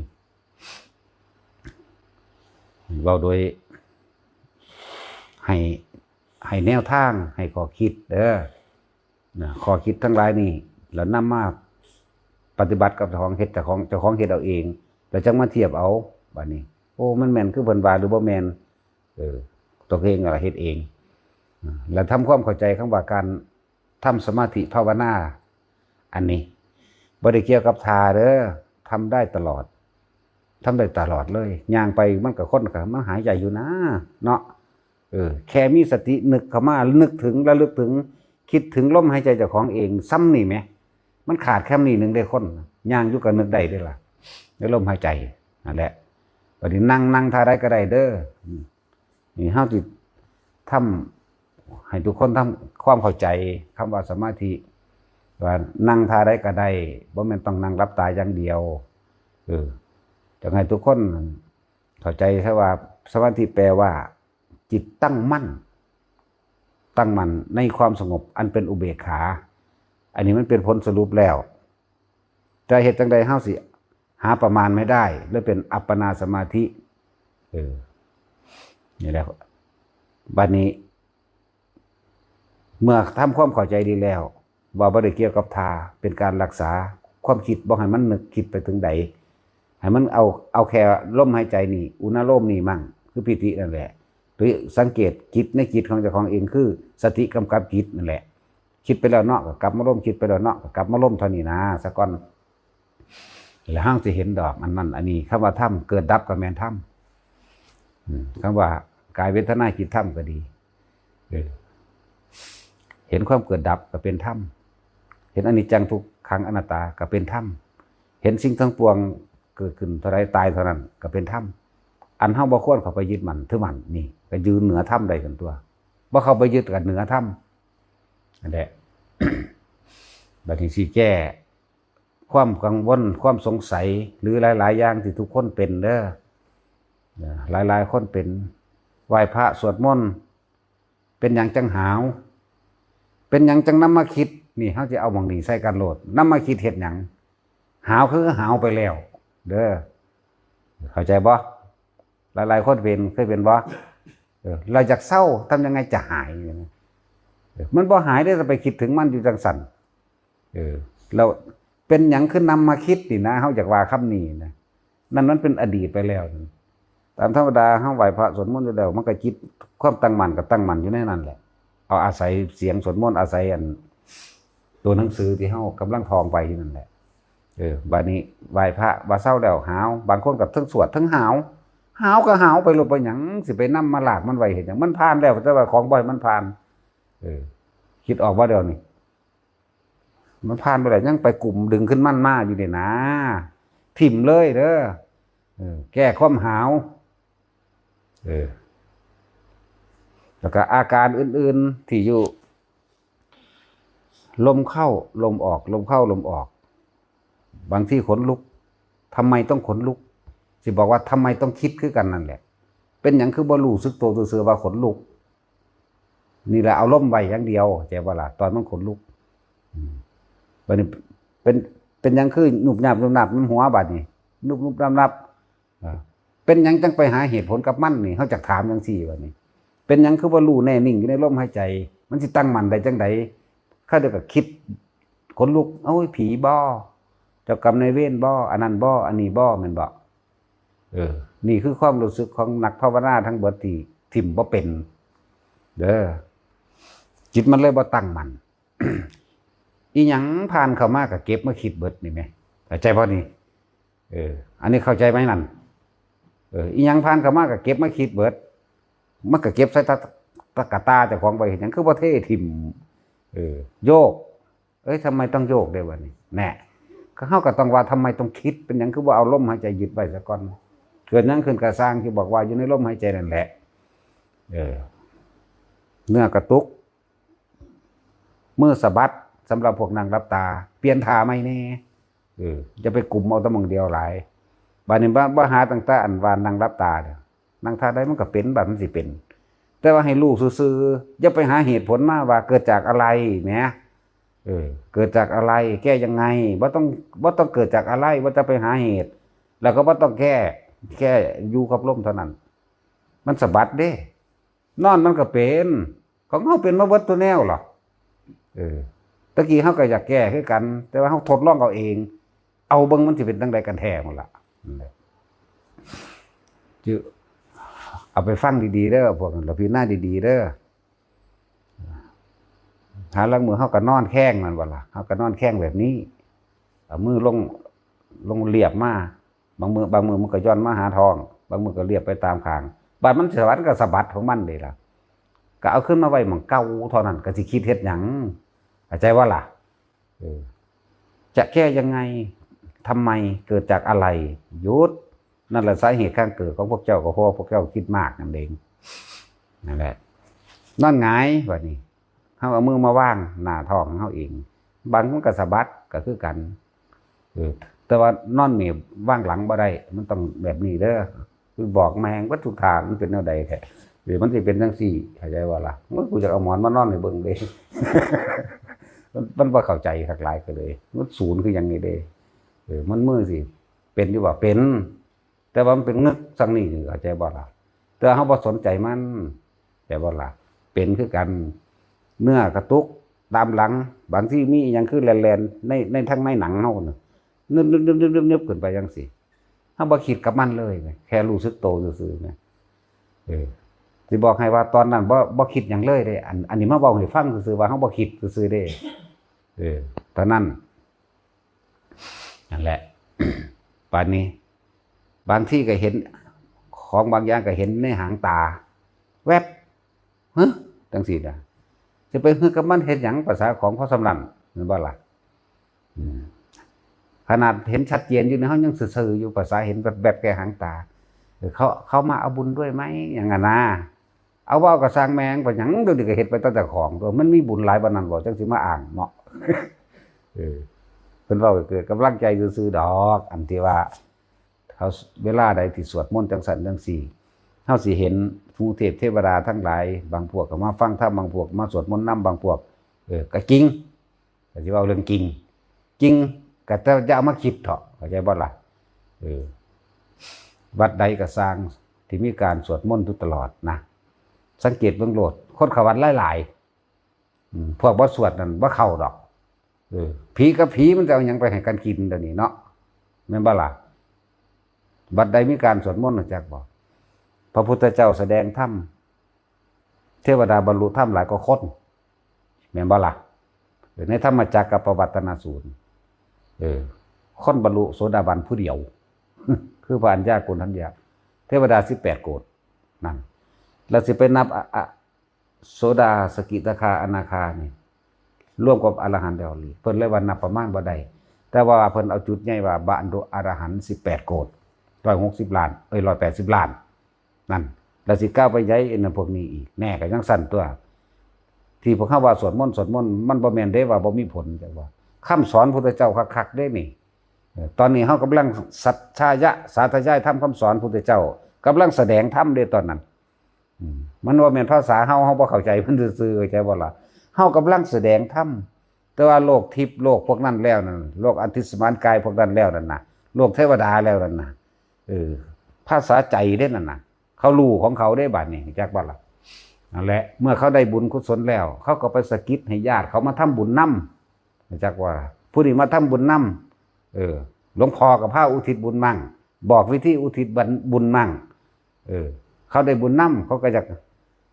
เว้าโดย ให้ ให้แนวทาง ให้ข้อคิดเด้อ นะ ข้อคิดทั้งหลายนี่ แล้วนำมาปฏิบัติกับเจ้าของเฮ็ด เจ้าของ เจ้าของเฮ็ดเอาเอง แล้วจั่งมาเทียบเอา บัดนี้ โอ้ มันแม่นคือเพิ่นว่าหรือบ่แม่น เออ ตัวเองก็เฮ็ดเอง อ่า แล้วทำความเข้าใจคำว่าการทำสมาธิภาวนา อันนี้บ่ได้เกี่ยวกับท่าเด้อ ทำได้ตลอด ทำได้ตลอดเลย ย่างไปมันก็คนก็มันหายใจอยู่นะ เนาะ เออ แค่มีสตินึกเข้ามา นึกถึง ระลึกถึง คิดถึงลมหายใจเจ้าของเอง ส่ำนี่แหม มันขาดแค่นี้หนึ่งได้คน ย่างอยู่ก็นึกได้เด้ล่ะ ในลมหายใจ นั่นแหละ บัดนี้นั่ง นั่งท่าใดก็ได้เด้อ อืม นี่เฮาสิทำให้ทุกคนทำความเข้าใจคำว่าสมาธิ ว่านั่งท่าใดก็ได้ บ่แม่นต้องนั่งหลับตาอย่างเดียว เออ อยากให้ทุกคนเข้าใจซะว่าสมาธิแปลว่า จิตตั้งมั่น ตั้งมั่นในความสงบอันเป็นอุเบกขา อันนี้มันเป็นผลสรุปแล้ว จะเฮ็ดจั่งใดเฮาสิหาประมาณไม่ได้ และเป็นอัปปนาสมาธิ เออ นี่แหละ บัดนี้ เมื่อทำความเข้าใจดีแล้ว ว่าบ่ได้เกี่ยวกับท่า เป็นการรักษาความคิด บ่ให้มันนึกคิดไปถึงใด ให้มันเอา เอาแค่ลมหายใจนี่ อุณาโลมนี่มั่ง คือปีตินั่นแหละ หรือสังเกตจิตในจิตของเจ้าของเอง คือสติกำกับจิตนั่นแหละ คิดไปแล้วเนาะ ก็กลับมาลม คิดไปแล้วเนาะ ก็กลับมาลมเท่านี้นะ ซะก่อน แล้วเฮาสิเห็นดอก อันนั้น อันนี้ คำว่าธรรม เกิดดับก็แม่นธรรม อืม คำว่ากายเวทนาจิตธรรมก็ดี เออ เห็นความเกิดดับก็เป็นธรรม เห็นอนิจจังทุกขังอนัตตาก็เป็นธรรม เห็นสิ่งทั้งปวงเกิดขึ้นเท่าใดตายเท่านั้นก็เป็นธรรม อันเฮาบ่ควรเข้าไปยึดมั่นถือมั่น นี่ก็ยืนเหนือธรรมได้กันตัว บ่เข้าไปยึดก็เหนือธรรม นั่นแหละ บัดนี้สิแก้ความกังวล ความสงสัย หรือหลายๆอย่างที่ทุกคนเป็นเด้อ หลายๆคนเป็น ไหว้พระสวดมนต์ เป็นหยังจังหาว เป็นหยังจังนำมาคิด นี่เฮาสิเอาหม่องนี้ใส่กันโลด นำมาคิดเฮ็ดหยัง หาวคือหาวไปแล้ว เด้อ เข้าใจบ่ หลายๆคนเป็น เคยเป็นบ่ เออ เราอยากเศร้า ทำยังไงจะหาย เออ มันบ่หายเด้ จะไปคิดถึงมันอยู่จังซั่น เออ แล้วเป็นหยังคือนำมาคิดนี่นะ เฮาอยากว่าคำนี้นะ นั่นมันเป็นอดีตไปแล้ว ตามธรรมดาเฮาไหว้พระสวดมนต์อยู่แล้ว มันก็จิต ความตั้งมั่นก็ตั้งมั่นอยู่ในนั้นแหละ เอาอาศัยเสียงสวดมนต์ อาศัยอัน ตัวหนังสือที่เฮากำลังท่องไปอยู่นั่นแหละ เออ บัดนี้ไหว้พระว่าเซาแล้วหาว บางคนก็ทั้งสวดทั้งหาว หาวก็หาวไปโลด ไปหยังสิไปนำมาลากมันไว้เฮ็ดหยัง มันผ่านแล้ว แต่ว่าของบ่ให้มันผ่าน เออ คิดออกบ่เดี๋ยวนี้ มันผ่านไปแล้ว ยังไปกุมดึงขึ้นมันมาอยู่นี่นะ ถิ่มเลยเด้อ เออ แก้ความหาว เออ แล้วก็อาการอื่นๆที่อยู่ ลมเข้า ลมออก ลมเข้า ลมออก บางทีขนลุก ทำไมต้องขนลุก สิบอกว่าทำไมต้องคิดคือกันนั่นแหละ เป็นหยังคือบ่รู้สึกตัวซื่อๆว่าขนลุก นี่แหละเอาลมไว้อย่างเดียว เข้าใจบ่ล่ะ ตอนมันขนลุก อืม บัดนี้เป็น เป็นหยังคือหนุบหนับหนุบหนับนำหัวบัดนี้ หนุบหนุบหนับหนับ อ่า เป็นหยังจังไปหาเหตุผลกับมันนี่ เฮาจักถามจังซี่บัดนี้ เป็นหยังคือบ่รู้แน่นิ่งอยู่ในลมหายใจ มันสิตั้งมั่นได้จังใด เขาเดี๋ยวก็คิดขนลุก โอ้ย ผีบ่ เจ้ากรรมนายเวรบ่ อันนั้นบ่ อันนี้บ่ แม่นบ่ เออ นี่คือความรู้สึกของนักภาวนาทั้งเบิดที่ถิ่มบ่เป็น เด้อ จิตมันเลยบ่ตั้งมั่น อีหยังผ่านเข้ามาก็เก็บมาคิดเบิดนี่แหม เข้าใจบ่นี่ เออ อันนี้เข้าใจไหมนั่น เออ อีหยังผ่านเข้ามาก็เก็บมาคิดเบิด มันก็เก็บใส่ตะ ตะกะตาเจ้าของไว้เฮ็ดหยัง คือบ่เทถิ่ม เออ โยก เอ้ย ทำไมต้องโยกด้วยวะนี่ แน่ ก็เฮาก็ต้องว่าทำไมต้องคิด เป็นหยังคือบ่เอาลมหายใจยึดไว้ซะก่อน เกิดหยังขึ้นก็ซ่าง ที่บอกว่าอยู่ในลมหายใจนั่นแหละ เออ เนื้อกระตุก มือสะบัด สำหรับพวกนั่งหลับตา เปลี่ยนท่าใหม่แน่ เออ อย่าไปกุมเอาแต่หม่องเดียวหลาย บัดนี้บ่ บ่หาตั้งแต่อันว่านั่งหลับตาเนี่ย นั่งท่าใดมันก็เป็น บัดมันสิเป็น แต่ว่าให้รู้ซื่อๆ อย่าไปหาเหตุผลมาว่าเกิดจากอะไรแหม เออ เกิดจากอะไร แก้ยังไง บ่ต้อง บ่ต้องเกิดจากอะไร บ่จะไปหาเหตุ แล้วก็บ่ต้องแก้ แค่อยู่กับลมเท่านั้น มันสะบัดเด้ นอนมันก็เป็น ของเฮาเป็นมาเบิดตัวแนวหรอ เออ ตะกี้เฮาก็อยากแก้คือกัน แต่ว่าเฮาทดลองเอาเอง เอาเบิ่งมันสิเป็นจั่งใดกันแท้หมดล่ะ นั่นแหละ เอาไปฟังดีๆเด้อ พวกนั้น แล้วพิจารณาดีๆเด้อ หาลางมื้อเฮาก็นอนแข้ง แม่นบ่ล่ะ เฮาก็นอนแข้งแบบนี้ เอามือลง ลงเรียบมา บางมื้อ บางมื้อมันก็หย่อนมาหาท้อง บางมื้อก็เรียบไปตามข้าง บาดมันสะบัดก็สะบัดของมันเด้ล่ะ ก็เอาขึ้นมาไว้หม่องเก่าเท่านั้น ก็สิคิดเฮ็ดหยัง เข้าใจบ่ล่ะ เออ จะแก้ยังไง ทำไม เกิดจากอะไร หยุด นั่นแหละสาเหตุการเกิดของพวกเจ้า ก็เพราะว่าพวกเจ้าคิดมากนั่นเอง นั่นแหละ นอนหงายบัดนี้ เฮาเอามือมาวางหน้าท้องของเฮาเอง บางมันก็สะบัดก็คือกัน เออ แต่ว่านอนนี่วางหลังบ่ได้ มันต้องแบบนี้เด้อ คือบอกแม่งวัตถุทางมันเป็นแนวใดแท้ หรือมันสิเป็นจังซี่ เข้าใจบ่ล่ะ โอ้ย กูอยากเอาหมอนมานอนให้เบิ่งเด้ มัน มันบ่เข้าใจคักหลายก็เลย มันศูนย์คือหยังนี่เด้ เออ มันมือสิ เป็นอยู่บ่ เป็น แต่ว่ามันเป็นงึกซั่งนี่ เข้าใจบ่ล่ะ แต่เฮาบ่สนใจมัน เข้าใจบ่ล่ะ เป็นคือกัน เนื้อกระตุกตามหลัง บางทีมีอิหยังคือแล่นๆ ใน ในทางในหนังเฮาน่ะ นึบๆๆๆๆ ขึ้นไปจังซี่ เฮาบ่คิดกับมันเลยไง แค่รู้สึกโตซื่อๆไง เออ สิบอกให้ว่าตอนนั้นบ่ บ่คิดหยังเลยเด้ อัน อันนี้มาเว้าให้ฟังซื่อๆว่าเฮาบ่คิดซื่อๆเด้ เออ ตอนนั้น นั่นแหละ ปานนี้ บางทีก็เห็น ของบางอย่างก็เห็นในหางตา แวบ ฮะ จังซี่นะ สิไปฮึกกับมันเฮ็ดหยัง ภาษาของพอส่ำนั้น แม่นบ่ล่ะ อืม ขนาดเห็นชัดเจนอยู่นี่ เฮายังซื่อๆอยู่ ภาษาเห็นแวบๆแค่หางตา เออ เขา เขามาเอาบุญด้วยไหม อย่างนั้นนะ เอาเว้าก็ซ่างแม่ง ไปหยัง เดี๋ยวนี้ก็เฮ็ดไปตั้งแต่ของตัว มันมีบุญหลายปานนั้นบ่ จังสิมาอ้างเนาะ เออ เพิ่นเว้าให้เกิดกำลังใจซื่อๆดอก อันที่ว่า เฮา เวลาใดที่สวดมนต์จังซั่นจังซี่ เฮาสิเห็นหมู่เทพเทวดาทั้งหลาย บางพวกก็มาฟังธรรม บางพวกก็มาสวดมนต์นำ บางพวก เออ ก็จริง ก็สิเว้าเรื่องจริง จริง ก็แต่อย่าเอามาคิดเถาะ เข้าใจบ่ล่ะ เออ วัดใดก็ซ่าง ที่มีการสวดมนต์อยู่ตลอดนะ สังเกตเบิ่งโลด คนเข้าวัดหลายๆ อืม พวกบ่สวดนั่นบ่เข้าดอก เออ ผีกับผีมันจะเอาหยังไปให้กันกินเดี๋ยวนี้เนาะ แม่นบ่ล่ะ บัดใดมีการสวดมนต์ รู้จักบ่ พระพุทธเจ้าแสดงธรรม เทวดาบรรลุธรรมหลายกว่าคน แม่นบ่ล่ะ เออ ในธรรมจักรกับปวัตตนสูตร เออ คนบรรลุโสดาบันผู้เดียว คือพระอัญญาโกณฑัญญะ เทวดาสิบแปดโกฏ นั่น แล้วสิไปนับอะ อะ โสดา สกิทาคา อนาคานี่ รวมกับอรหันต์แล้วนี่ เพิ่นเลยว่านับประมาณบ่ได้ แต่ว่าเพิ่นเอาจุดใหญ่ว่าบรรลุอรหันต์สิบแปดโกฏ ร้อยหกสิบล้าน เอ้ย ร้อยแปดสิบล้าน นั่น แล้วสิก้าวไปใหญ่อันนั้นพวกนี้อีก แน่ก็ยังซั่นตัว ที่พวกเฮาว่าสวดมนต์ สวดมนต์ มันบ่แม่นเด้ว่าบ่มีผล จักว่า คำสอนพุทธเจ้าคักๆเด้นี่ เออ ตอนนี้เฮากำลังสัจฉายะ สาธยายธรรมคำสอนพุทธเจ้า กำลังแสดงธรรมเด้ตอนนั้น อืม มันบ่แม่นภาษาเฮา เฮาบ่เข้าใจมันซื่อๆ เข้าใจบ่ล่ะ เฮากำลังแสดงธรรม แต่ว่าโลกทิพย์ โลกพวกนั้นแล้วนั่น โลกอธิสมานกายพวกนั้นแล้วนั่นน่ะ โลกเทวดาแล้วนั่นน่ะ เออ ภาษาใจเด้นั่นน่ะ เขารู้ของเขาเด้บัดนี้ จักบ่ล่ะ นั่นแหละ เมื่อเขาได้บุญกุศลแล้ว เขาก็ไปสะกิดให้ญาติเขามาทำบุญนำ จักว่า ผู้นี้มาทำบุญนำ เออ หลวงพ่อก็พาอุทิศบุญมั่ง บอกวิธีอุทิศบุญมั่ง เออ เขาได้บุญนำ เขาก็อยาก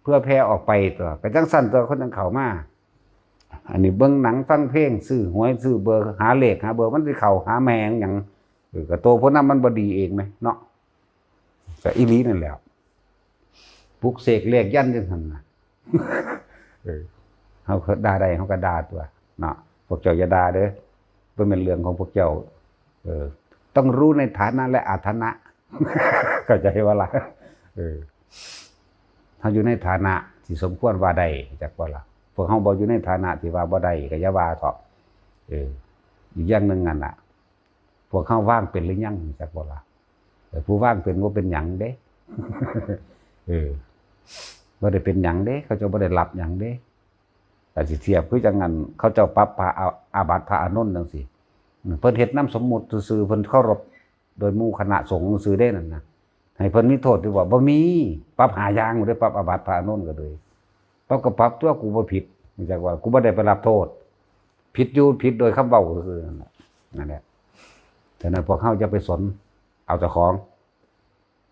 เผื่อแผ่ออกไปตัว ก็จังซั่นตัว คนจังเข้ามา อันนี้เบิ่งหนังฟังเพลง ซื้อหวยซื้อเบอร์ หาเลขหาเบอร์ มันสิเข้าหาแม่งหยัง เออ ก็โตพวกนั้นมันบ่ดีเองไหมเนาะ ก็อีหลีนั่นแหละ ปลุกเสกเลขยันต์จังซั่นน่ะ เออ เฮาก็ด่าได้ เฮาก็ด่าตัว เนาะ พวกเจ้าอย่าด่าเด้อ บ่แม่นเรื่องของพวกเจ้า เออ ต้องรู้ในฐานะและอาฐานะ เข้าใจบ่ล่ะ เออ เฮาอยู่ในฐานะที่สมควรว่าได้ จักบ่ล่ะ พวกเฮาบ่อยู่ในฐานะที่ว่าบ่ได้ ก็อย่าว่าเถาะ เออ อีกอย่างหนึ่งนั่นน่ะ พวกเฮาวางเป็นหรือยัง จักบ่ล่ะ เออ ผู้วางเป็นบ่เป็นหยังเด้ เออ บ่ได้เป็นหยังเด้ เขาเจ้าบ่ได้รับหยังเด้ แต่สิเทียบคือจังนั้น เขาเจ้าปรับพระอา อาบัติพระอานนท์จังซี่ อืม เพิ่นเฮ็ดนามสมมุติซื่อๆ เพิ่นเคารพโดยหมู่คณะสงฆ์ซื่อเด้นั่นนะ ให้เพิ่นมีโทษอยู่บ่ บ่มี ปรับห้าอย่างเด้ ปรับอาบัติพระอานนท์ก็เลย ปรับก็ปรับตัว กูบ่ผิด จักว่า กูบ่ได้ไปรับโทษ ผิดอยู่ ผิดโดยคำเว้าซื่อๆ นั่นแหละ นั่นแหละ ฉะนั้นพวกเฮาอย่าไปสน เอาเจ้าของ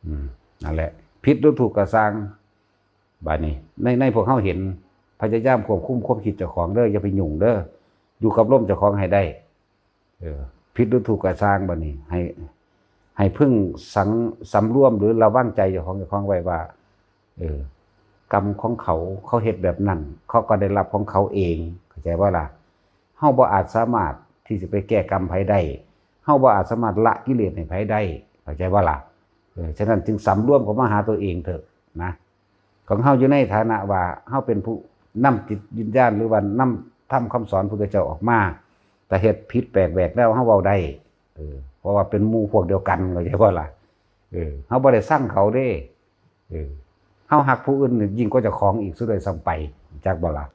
อืม นั่นแหละ ผิดหรือถูกก็ซ่าง บาดนี้ ในในพวกเฮาเห็น พยายามควบคุมความคิดเจ้าของเด้อ อย่าไปยุ่งเด้อ อยู่กับลมเจ้าของให้ได้ เออ ผิดหรือถูกก็ซ่าง บาดนี้ ให้ ให้พึงสัง สำรวมหรือระวังใจเจ้าของ เจ้าของไว้ว่า เออ กรรมของเขา เขาเฮ็ดแบบนั้น เขาก็ได้รับของเขาเอง เข้าใจบ่ล่ะ เฮาบ่อาจสามารถที่จะไปแก้กรรมไผได้ เฮาบ่อาจสามารถละกิเลสให้ไผได้ เข้าใจบ่ล่ะ เออ ฉะนั้นจึงสำรวมเข้ามาหาตัวเองเถอะนะ ของเฮาอยู่ในฐานะว่าเฮาเป็นผู้นำจิตวิญญาณ หรือว่านำธรรมคำสอนพุทธเจ้าออกมา แต่เฮ็ดผิดแปลกแหวกแนว เฮาเว้าได้ เออ เพราะว่าเป็นหมู่พวกเดียวกัน เข้าใจบ่ล่ะ เออ เฮาบ่ได้ซังเขาเด้ เออ เฮาฮักผู้อื่นนี่ยิ่งกว่าเจ้าของอีกซะด้วยซ้ำไป จักบ่ล่ะ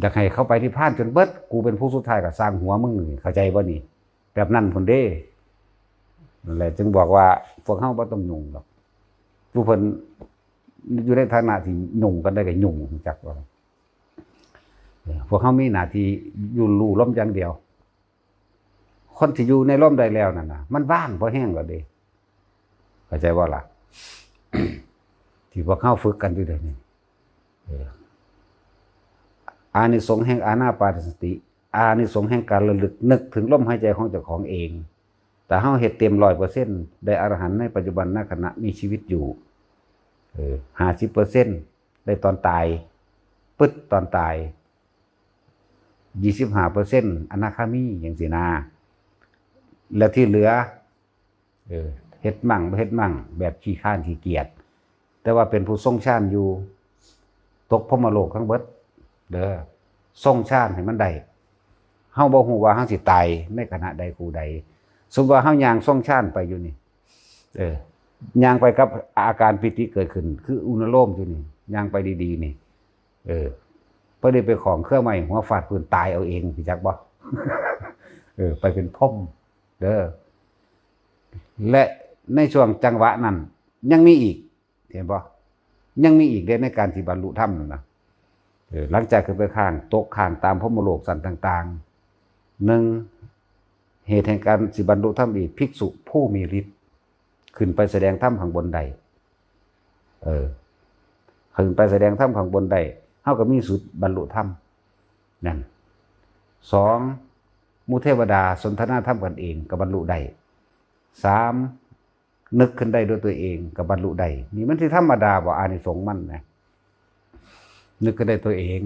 อยากให้เขาไปนิพพานจนเบิด กูเป็นผู้สุดท้ายก็ซ่างหัวมึงนี่ เข้าใจบ่นี่ แบบนั้นพุ้นเด้ นั่นแหละจึงบอกว่าพวกเฮาบ่ต้องยุ่งดอก ผู้เพิ่นอยู่ในฐานะที่ยุ่งกันได้ก็ยุ่ง จักว่า เออ พวกเฮามีหน้าที่อยู่ลู่ลมอย่างเดียว คนที่อยู่ในลมได้แล้วนั่นน่ะ มันว่างพอแฮงแล้วเด้ เข้าใจบ่ล่ะ ที่พวกเฮาฝึกกันอยู่เดี๋ยวนี้ เออ อานิสงส์แห่งอานาปานสติ อานิสงส์แห่งการระลึกนึกถึงลมหายใจของเจ้าของเอง แต่เฮาเฮ็ดเต็มร้อยเปอร์เซ็นต์ ได้อรหันต์ในปัจจุบันนขณะมีชีวิตอยู่ เออ ห้าสิบเปอร์เซ็นต์ ได้ตอนตาย ปึ๊ดตอนตาย ยี่สิบห้าเปอร์เซ็นต์ อนาคามี จังซี้นะ และที่เหลือ เออ เฮ็ดมั่งบ่เฮ็ดมั่ง แบบขี้คร้านขี้เกียจ แต่ว่าเป็นผู้ทรงฌานอยู่ ตกพรหมโลกทั้งเบิด เด้อ ทรงฌานให้มันได้ เฮาบ่ฮู้ว่าเฮาสิตายในขณะใดกูใด สมมุติว่าเฮาย่างทรงฌานไปอยู่นี่ เออ ย่างไปกับอาการปีติเกิดขึ้น คืออนุโลมอยู่นี่ ย่างไปดีๆนี่ เออ บ่ได้ไปของเครื่องไม้หัวฟาดพื้นตายเอาเอง รู้จักบ่ เออ ไปเป็นพรหมเด้อ และในช่วงจังหวะนั้น ยังมีอีก เห็นบ่ ยังมีอีกเด้ในการที่บรรลุธรรมนั่นนะ เออ หลังจากขึ้นไปข้าง ตกข้างตามพรหมโลกชั้นต่างๆ หนึ่ง เหตุแห่งการสิบรรลุธรรมอีก ภิกษุผู้มีฤทธิ์ ขึ้นไปแสดงธรรมข้างบนได้ เออ ขึ้นไปแสดงธรรมข้างบนได้ เฮาก็มีสิทธิ์บรรลุธรรม นั่น สอง หมู่เทวดาสนทนาธรรมกันเองก็บรรลุได้ สาม นึกขึ้นได้ด้วยตัวเองก็บรรลุได้ นี่มันสิธรรมดาบ่ อานิสงส์มันนะ นึกขึ้นได้ตัวเอง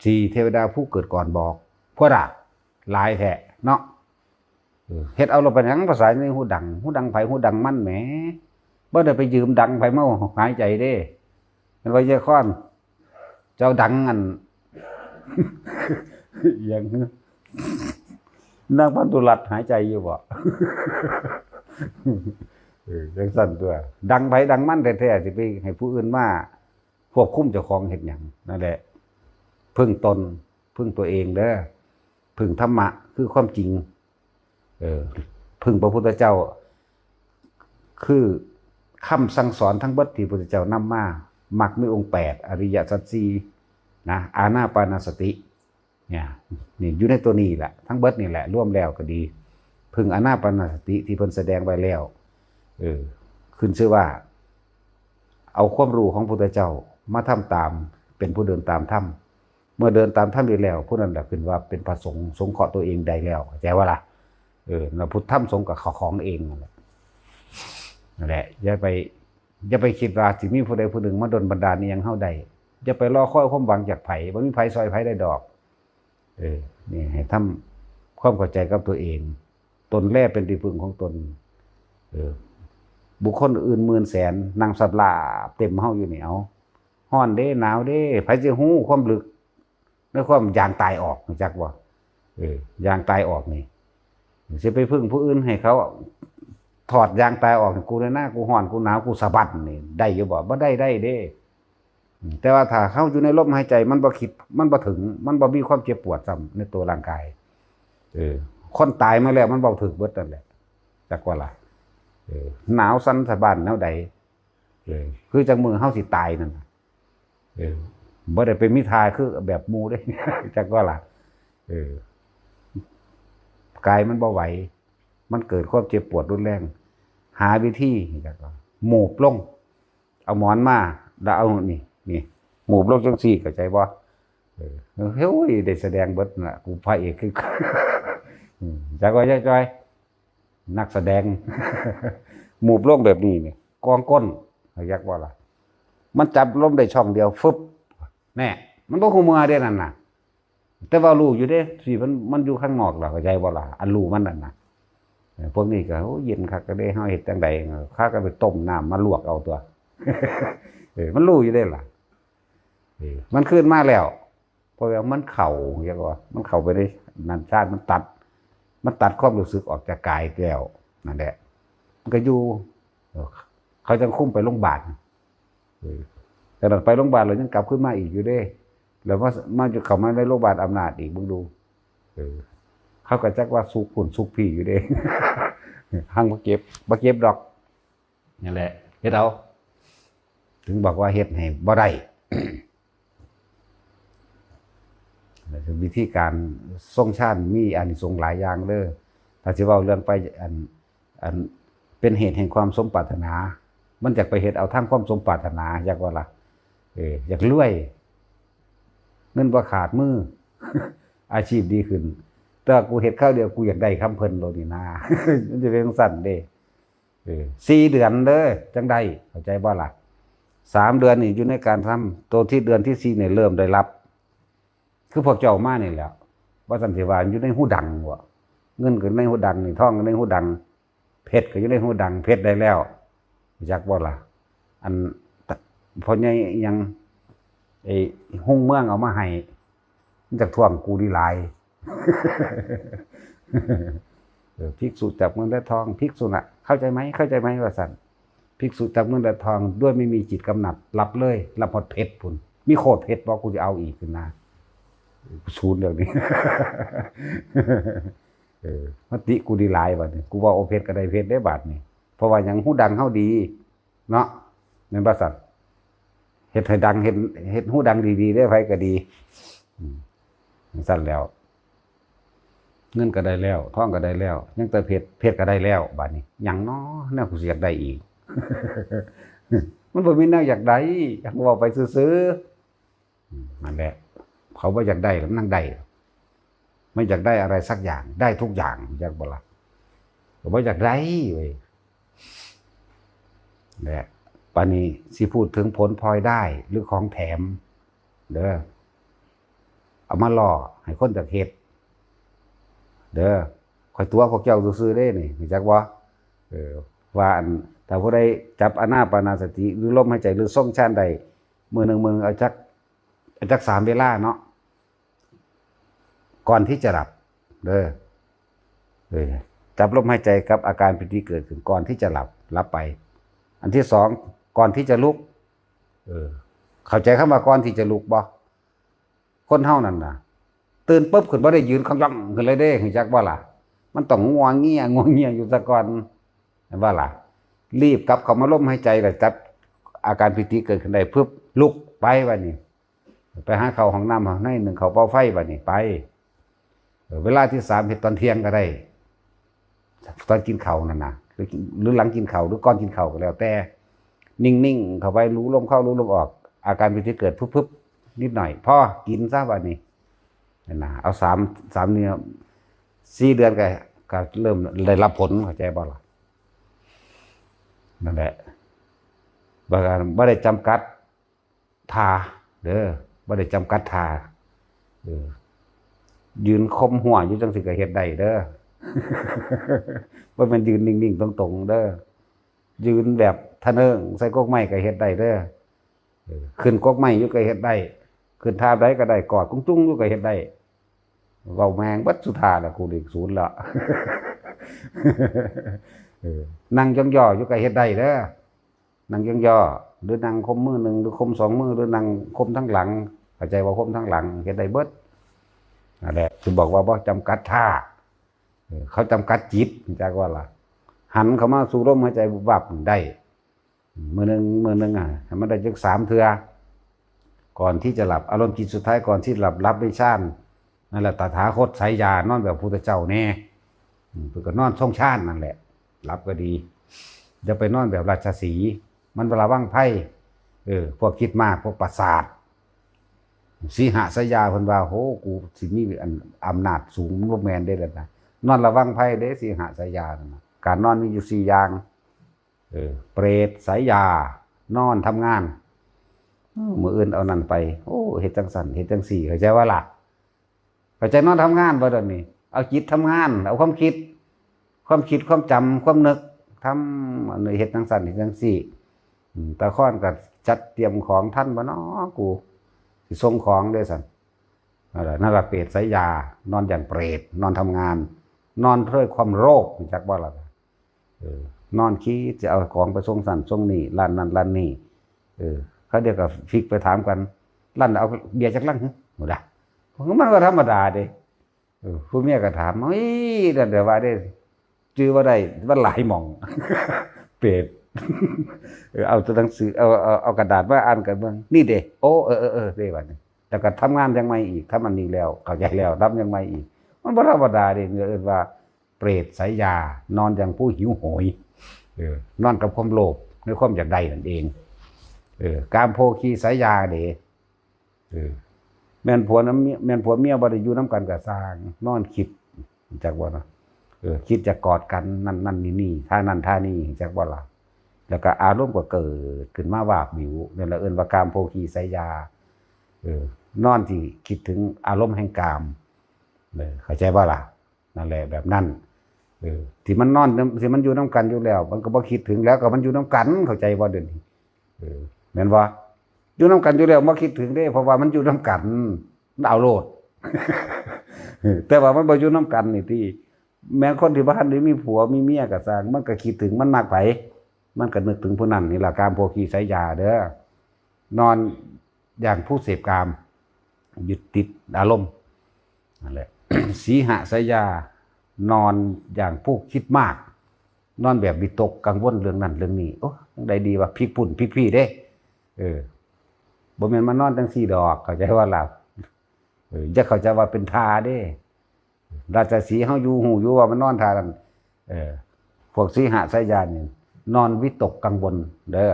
สี่ เทวดาผู้เกิดก่อนบอก พวกน่ะ หลายแท้เนาะ เออ เฮ็ดเอาเราเป็นหยัง ภาษาในหูดัง หูดังไผหูดังมันแหม บ่ได้ไปยืมดังไผมาหายใจเด้ มันว่าเยอะค้อน เจ้าดังอัน อย่าง นางพันธุรัตน์หายใจอยู่บ่ เออ จังซั่นตัว ดังไผดังมันแท้ๆ สิไปให้ผู้อื่นมาควบคุมเจ้าของเฮ็ดหยัง นั่นแหละ พึ่งตน พึ่งตัวเองเด้อ พึ่งธรรมะ คือความจริง เออ พึ่งพระพุทธเจ้า คือคำสั่งสอนทั้งเบิดที่พระพุทธเจ้านำมา มรรคมีองค์แปด อริยสัจสี่ นะ อานาปานสติ เนี่ย นี่อยู่ในตัวนี้แหละ ทั้งเบิดนี่แหละ รวมแล้วก็ดี พึ่งอานาปานสติที่เพิ่นแสดงไว้แล้ว เออ ขึ้นชื่อว่า เอาความรู้ของพระพุทธเจ้ามาทำตาม เป็นผู้เดินตามธรรม เมื่อเดินตามธรรมได้แล้ว ผู้นั้นแหละขึ้นว่าเป็นพระสงฆ์ สงเคราะห์ตัวเองได้แล้ว เข้าใจบ่ล่ะ เออ แล้วพุทธธรรมสงฆ์ก็เข้าของเองนั่นแหละ นั่นแหละ อย่าไป อย่าไปคิดว่าสิมีผู้ใดผู้หนึ่งมาดลบันดาลอิหยังเฮาได้ อย่าไปรอคอยความหวังจากไผ บ่มีไผซอยไผได้ดอก เออ นี่ให้ทำความเข้าใจกับตัวเอง ตนแลเป็นที่พึ่งของตน เออ บุคคลอื่นหมื่นแสน นั่งสับหลาบเต็มเฮาอยู่นี่ เอา ฮ้อนเด้ หนาวเด้ ไผสิฮู้ความลึก ในความยางตายออก รู้จักบ่ เออ ยางตายออกนี่ สิไปพึ่งผู้อื่นให้เขาถอดยางตายออก กูเลยนะ กูฮ้อน กูหนาว กูสะบั้นนี่ ได้อยู่บ่ บ่ได้ ได้เด้ อืม แต่ว่าถ้าเฮาอยู่ในลมหายใจ มันบ่คิด มันบ่ถึง มันบ่มีความเจ็บปวดซ้ำในตัวร่างกาย เออ คนตายมาแล้ว มันเว้าถึกเบิดนั่นแหละ จักว่าล่ะ เออ หนาวสั่นสะบั้นแนวใด เออ คือจังมื้อเฮาสิตายนั่นน่ะ เออ บ่ได้ไปมีท่าคือแบบหมู่เด้ จักว่าล่ะ เออ กายมันบ่ไหว มันเกิดความเจ็บปวดรุนแรง หาวิธี แล้วก็หมูบลง เอาหมอนมา แล้วเอานี่ นี่ หมูบลงจังซี่ เข้าใจบ่? เออ เฮ้ย ได้แสดงเบิดน่ะ กูพระเอกคือ อืม จักว่าจ้อยๆ นักแสดง หมูบลงแบบนี้เนี่ย กองก้น เรียกว่าล่ะ มันจับลมได้ช่องเดียว ฟึบ แน่ มันบ่ฮู้เมื่อเด้นั่นน่ะ แต่ว่ารู้อยู่เด้ สิมัน มันอยู่ข้างนอกล่ะ เข้าใจบ่ล่ะ อันรู้มันนั่นน่ะ เออ พวกนี้ก็ โอ้ เย็นคักก็ได้ เฮาเฮ็ดจั่งใด๋ เออ ข้าก็ไปต้มน้ำมาลวกเอาตัว เออ มันรู้อยู่เด้ล่ะ เออ มันคืนมาแล้ว เพราะว่ามันเข้า เรียกว่า มันเข้าไปในนั้น ฌานมันตัด มันตัดความรู้สึกออกจากกายแล้ว นั่นแหละ มันก็อยู่ เออ เขาจังคุมไปโรงพยาบาล เออ แต่นั้นไปโรงพยาบาลแล้วยังกลับขึ้นมาอีกอยู่เด้ แล้วมา มาอยู่ เข้ามาในโรงพยาบาลอำนาจอีก มึงดู เออ เขาก็จักว่าสุกพุ่นสุกพี้อยู่เด้ หังบ่เจ็บ บ่เจ็บดอก นั่นแหละ เฮ็ดเอา ถึงบอกว่าเฮ็ดให้บ่ได้ วิธีการทรงฌานมีอานิสงส์หลายอย่างเด้อ ถ้าสิเว้าเรื่องไป อัน อัน เป็นเหตุแห่งความสมปรารถนา มันอยากไปเฮ็ดเอาทางความสมปรารถนา อยากว่าล่ะ เออ อยากรวย เงินบ่ขาดมือ อาชีพดีขึ้น แต่ว่ากูเฮ็ดคราวเดียว กูอยากได้คำเพิ่นโลดนี่นา มันจะเป็นจั่งซั้นเด้ เออ สี่เดือนเด้อ จั่งได้ เข้าใจบ่ล่ะ? สามเดือนนี่อยู่ในการทำ ตัวที่เดือนที่สี่นี่เริ่มได้รับ คือพวกเจ้ามานี่แหละ ว่าซั่นสิว่าอยู่ในฮูดังบ่ เงินก็ในฮูดังนี่ ทองก็ในฮูดัง เพชรก็อยู่ในฮูดัง เพชรได้แล้ว รู้จักบ่ล่ะ? อัน พ่อใหญ่อิหยัง ไอ้ฮุ่งเมืองเอามาให้ มันจักท่วงกูนี่หลาย เออ ภิกษุจับเงินและทอง ภิกษุน่ะ เข้าใจไหม เข้าใจไหม ว่าซั่น ภิกษุจับเงินและทองด้วยไม่มีจิตกำหนัด รับเลย รับฮอดเพชรพุ้น มีโคตรเพชรบ่ กูจะเอาอีกขึ้นนะ ศูนย์เดี๋ยวนี้ เออ มาติกูนี่หลายบัดนี้ กูว่าโอเพชรก็ได้เพชรได้บาดนี้ เพราะว่าหยัง ฮูดังเฮาดี เนาะ แม่นบ่ซั่น เฮ็ดให้ดัง เฮ็ด เฮ็ดฮูดังดีๆ ได้ไผก็ดี อืม จั่งซั้นแล้ว เงินก็ได้แล้ว ทองก็ได้แล้ว ยังแต่เพชร เพชรก็ได้แล้ว บาดนี้ หยังน้อ แนวกูสิอยากได้อีก มันบ่มีแนวอยากได้ อยากเว้าไปซื่อๆ อืม นั่นแหละ เขาบ่อยากได้แล้วมันนั่งได้ ไม่อยากได้อะไรสักอย่าง ได้ทุกอย่าง อยากบ่ล่ะ ก็บ่อยากได้เว้ย และปานนี้สิพูดถึงผลพลอยได้หรือของแถม เด้อ เอามาล่อให้คนอยากเฮ็ด เด้อ ข้อยตั๋วพวกเจ้าซื่อๆ เด้นี่ รู้จักบ่? เออ ว่าอัน ถ้าผู้ใดจับอานาปานสติ หรือลมหายใจ หรือทรงฌานได้ มื้อหนึ่ง มื้อหนึ่ง เอาจัก เอาจักสามเวลาเนาะ ก่อนที่จะหลับ เด้อ เออ จับลมหายใจกับอาการปีติเกิดขึ้นก่อนที่จะหลับ หลับไป อันที่สอง ก่อนที่จะลุก เออ เข้าใจคำว่าก่อนที่จะลุกบ่? คนเฮานั่นน่ะ ตื่นปุ๊บขึ้นบ่ได้ยืนขย่องขึ้นเลยเด้ รู้จักบ่ล่ะ? มันต้องงัวเงีย งัวเงียอยู่ซะก่อน เห็นบ่ล่ะ? รีบกลับเข้ามาลมหายใจ แล้วจับอาการปีติเกิดขึ้นได้ปุ๊บ ลุกไปบัดนี้ ไปหาเข้าห้องน้ำห้องใน นึ่งข้าวเป่าไฟบัดนี้ ไป เออ เวลาที่สาม เฮ็ดตอนเที่ยงก็ได้ ตอนกินข้าวนั่นน่ะ หรือ หรือหลังกินข้าว หรือก่อนกินข้าวก็แล้วแต่ นิ่งๆ เข้าไป รู้ลมเข้า รู้ลมออก อาการปีติเกิด พึบๆ นิดหน่อย พอ กินซะบัดนี้ นั่นน่ะ เอาสาม สามเนี่ย สี่เดือนก็ ก็เริ่มได้รับผล เข้าใจบ่ล่ะ? นั่นแหละ บ่ บ่ได้จำกัดท่า เด้อ บ่ได้จำกัดท่า เออ ยืนข่มหัวอยู่จั่งซี้ก็เฮ็ดได้เด้อ บ่แม่นยืนนิ่งๆ ตรงๆ เด้อ ยืนแบบทะเนิงใส่กกไม้ก็เฮ็ดได้เด้อ เออ ขึ้นกกไม้อยู่ก็เฮ็ดได้ ขึ้นท่าใดก็ได้ กอดกุ้งจุ้งอยู่ก็เฮ็ดได้ เว้าแม่งเบิดสุท่าแล้ว กูเลขศูนย์แล้ว เออ นั่งย่อๆ อยู่ก็เฮ็ดได้เด้อ นั่งย่อๆ หรือนั่งข่มมือหนึ่ง หรือข่มสองมือ หรือนั่งข่มทั้งหลัง เข้าใจว่าข่มทั้งหลัง เฮ็ดได้เบิด นั่นแหละ สิบอกว่าบ่จำกัดท่า เออ เขาจำกัดจิต รู้จักว่าล่ะ หันเข้ามาสู่ลมหายใจวับๆ ได้ มื้อหนึ่ง มื้อหนึ่งอะ ให้มันได้จักสามเทื่อ ก่อนที่จะหลับ อารมณ์จิตสุดท้ายก่อนที่หลับ หลับในฌาน นั่นแหละ ตถาคตสายยา นอนแบบพุทธเจ้าแน่ อืม เพิ่นก็นอนทรงฌานนั่นแหละ หลับก็ดี อย่าไปนอนแบบราชสีห์ มันระวังภัย เออ พวกคิดมาก พวกประสาท สีหสยาเพิ่นว่า โห กูสิมีอันอำนาจสูง มันบ่แม่นเด้ล่ะนะ นอนระวังภัยเด้ สีหสยานั่นน่ะ การนอนมีอยู่สี่อย่าง เออ เปรตสยา นอนทำงาน เออ มื้ออื่นเอานั่นไป โอ้ เฮ็ดจังซั่น เฮ็ดจังซี่ เข้าใจบ่ล่ะ? เข้าใจนอนทำงานบ่เดี๋ยวนี้ เอาจิตทำงาน เอาความคิด ความคิด ความจำ ความนึก ทำ อันนี้เฮ็ดจังซั่น เฮ็ดจังซี่ อืม ตาค่อนก็จัดเตรียมของทันบ่น้อ กูสิส่งของเด้ซั่น นั่นล่ะ นั่นล่ะ เปรตสยา นอนอย่างเปรต นอนทำงาน นอนด้วยความโลภ รู้จักบ่ล่ะ? เออ นอนคิดจะเอาของไปส่งซั่นส่งนี่ ร้านนั้นร้านนี้ เออ เขาเดียวก็ฟิกไปถามกัน ร้านเอาเบียร์จักลังหึ บ่ล่ะ มันก็ธรรมดาเด้ เออ ผู้เมียก็ถาม เฮ้ย นั่นเดี๋ยวว่าเด้ จื่อบ่ได้ มันหลายหม่อง เปรต เออ เอาตัวหนังสือ เอา เอา เอากระดาษมาอ่านกันเบิ่ง นี่เด้ โอ้ เออ เออ เออ เด้ บัดนี้ แล้วก็ทำงานอย่างใหม่อีก ทำอันนี้แล้ว เข้าใจแล้ว ทำอย่างใหม่อีก มันบ่ธรรมดาเด้ เอิ้นว่าเปรตสยา นอนอย่างผู้หิวโหย เออ นอนกับความโลภ ในความอยากได้นั่นเอง เออ กามโภคีสยาเด้ เออ แม่นผัวน้ำเมีย แม่นผัวเมียบ่ได้อยู่นำกันก็ซ่าง นอนคิด จักบ่เนาะ เออ คิดจะกอดกัน นั่นนั่นนี่นี่ ท่านั่นท่านี่ จักบ่ล่ะ แล้วก็อารมณ์ก็เกิดขึ้นมาวาบวิว นั่นล่ะเอิ้นว่ากามโภคีสยา เออ นอนที่คิดถึงอารมณ์แห่งกาม เออ เข้าใจบ่ล่ะ? นั่นแหละ แบบนั้น เออ ที่มันนอน ที่มันอยู่นำกันอยู่แล้ว มันก็บ่คิดถึงแล้ว ก็มันอยู่นำกัน เข้าใจบ่เดี๋ยวนี้? เออ แม่นบ่? อยู่นำกันอยู่แล้ว บ่คิดถึงเด้ เพราะว่ามันอยู่นำกัน มันเอาโลด แต่ว่ามันบ่อยู่นำกันนี่ติ แม้คนที่บ่ทันได้มีผัวมีเมียก็ซ่าง มันก็คิดถึง มันมักไผ มันก็นึกถึงผู้นั้น นี่ล่ะ กามโภคีสยาเด้อ นอนอย่างผู้เสพกาม ยึดติดอารมณ์ นั่นแหละ สีหสยา นอนอย่างผู้คิดมาก นอนแบบวิตกกังวลเรื่องนั้นเรื่องนี้ โอ้ จั่งใดดีวะ พลิกพุ้นพลิกพี้เด้ เออ บ่แม่นมานอนจั่งซี้ดอก เข้าใจบ่ล่ะ? เออ อย่าเข้าใจว่าเป็นท่าเด้ ราชสีห์เฮาอยู่ ฮู้อยู่ว่ามันนอนท่านั้น เออ พวกสีหสยานี่ นอนวิตกกังวลเด้อ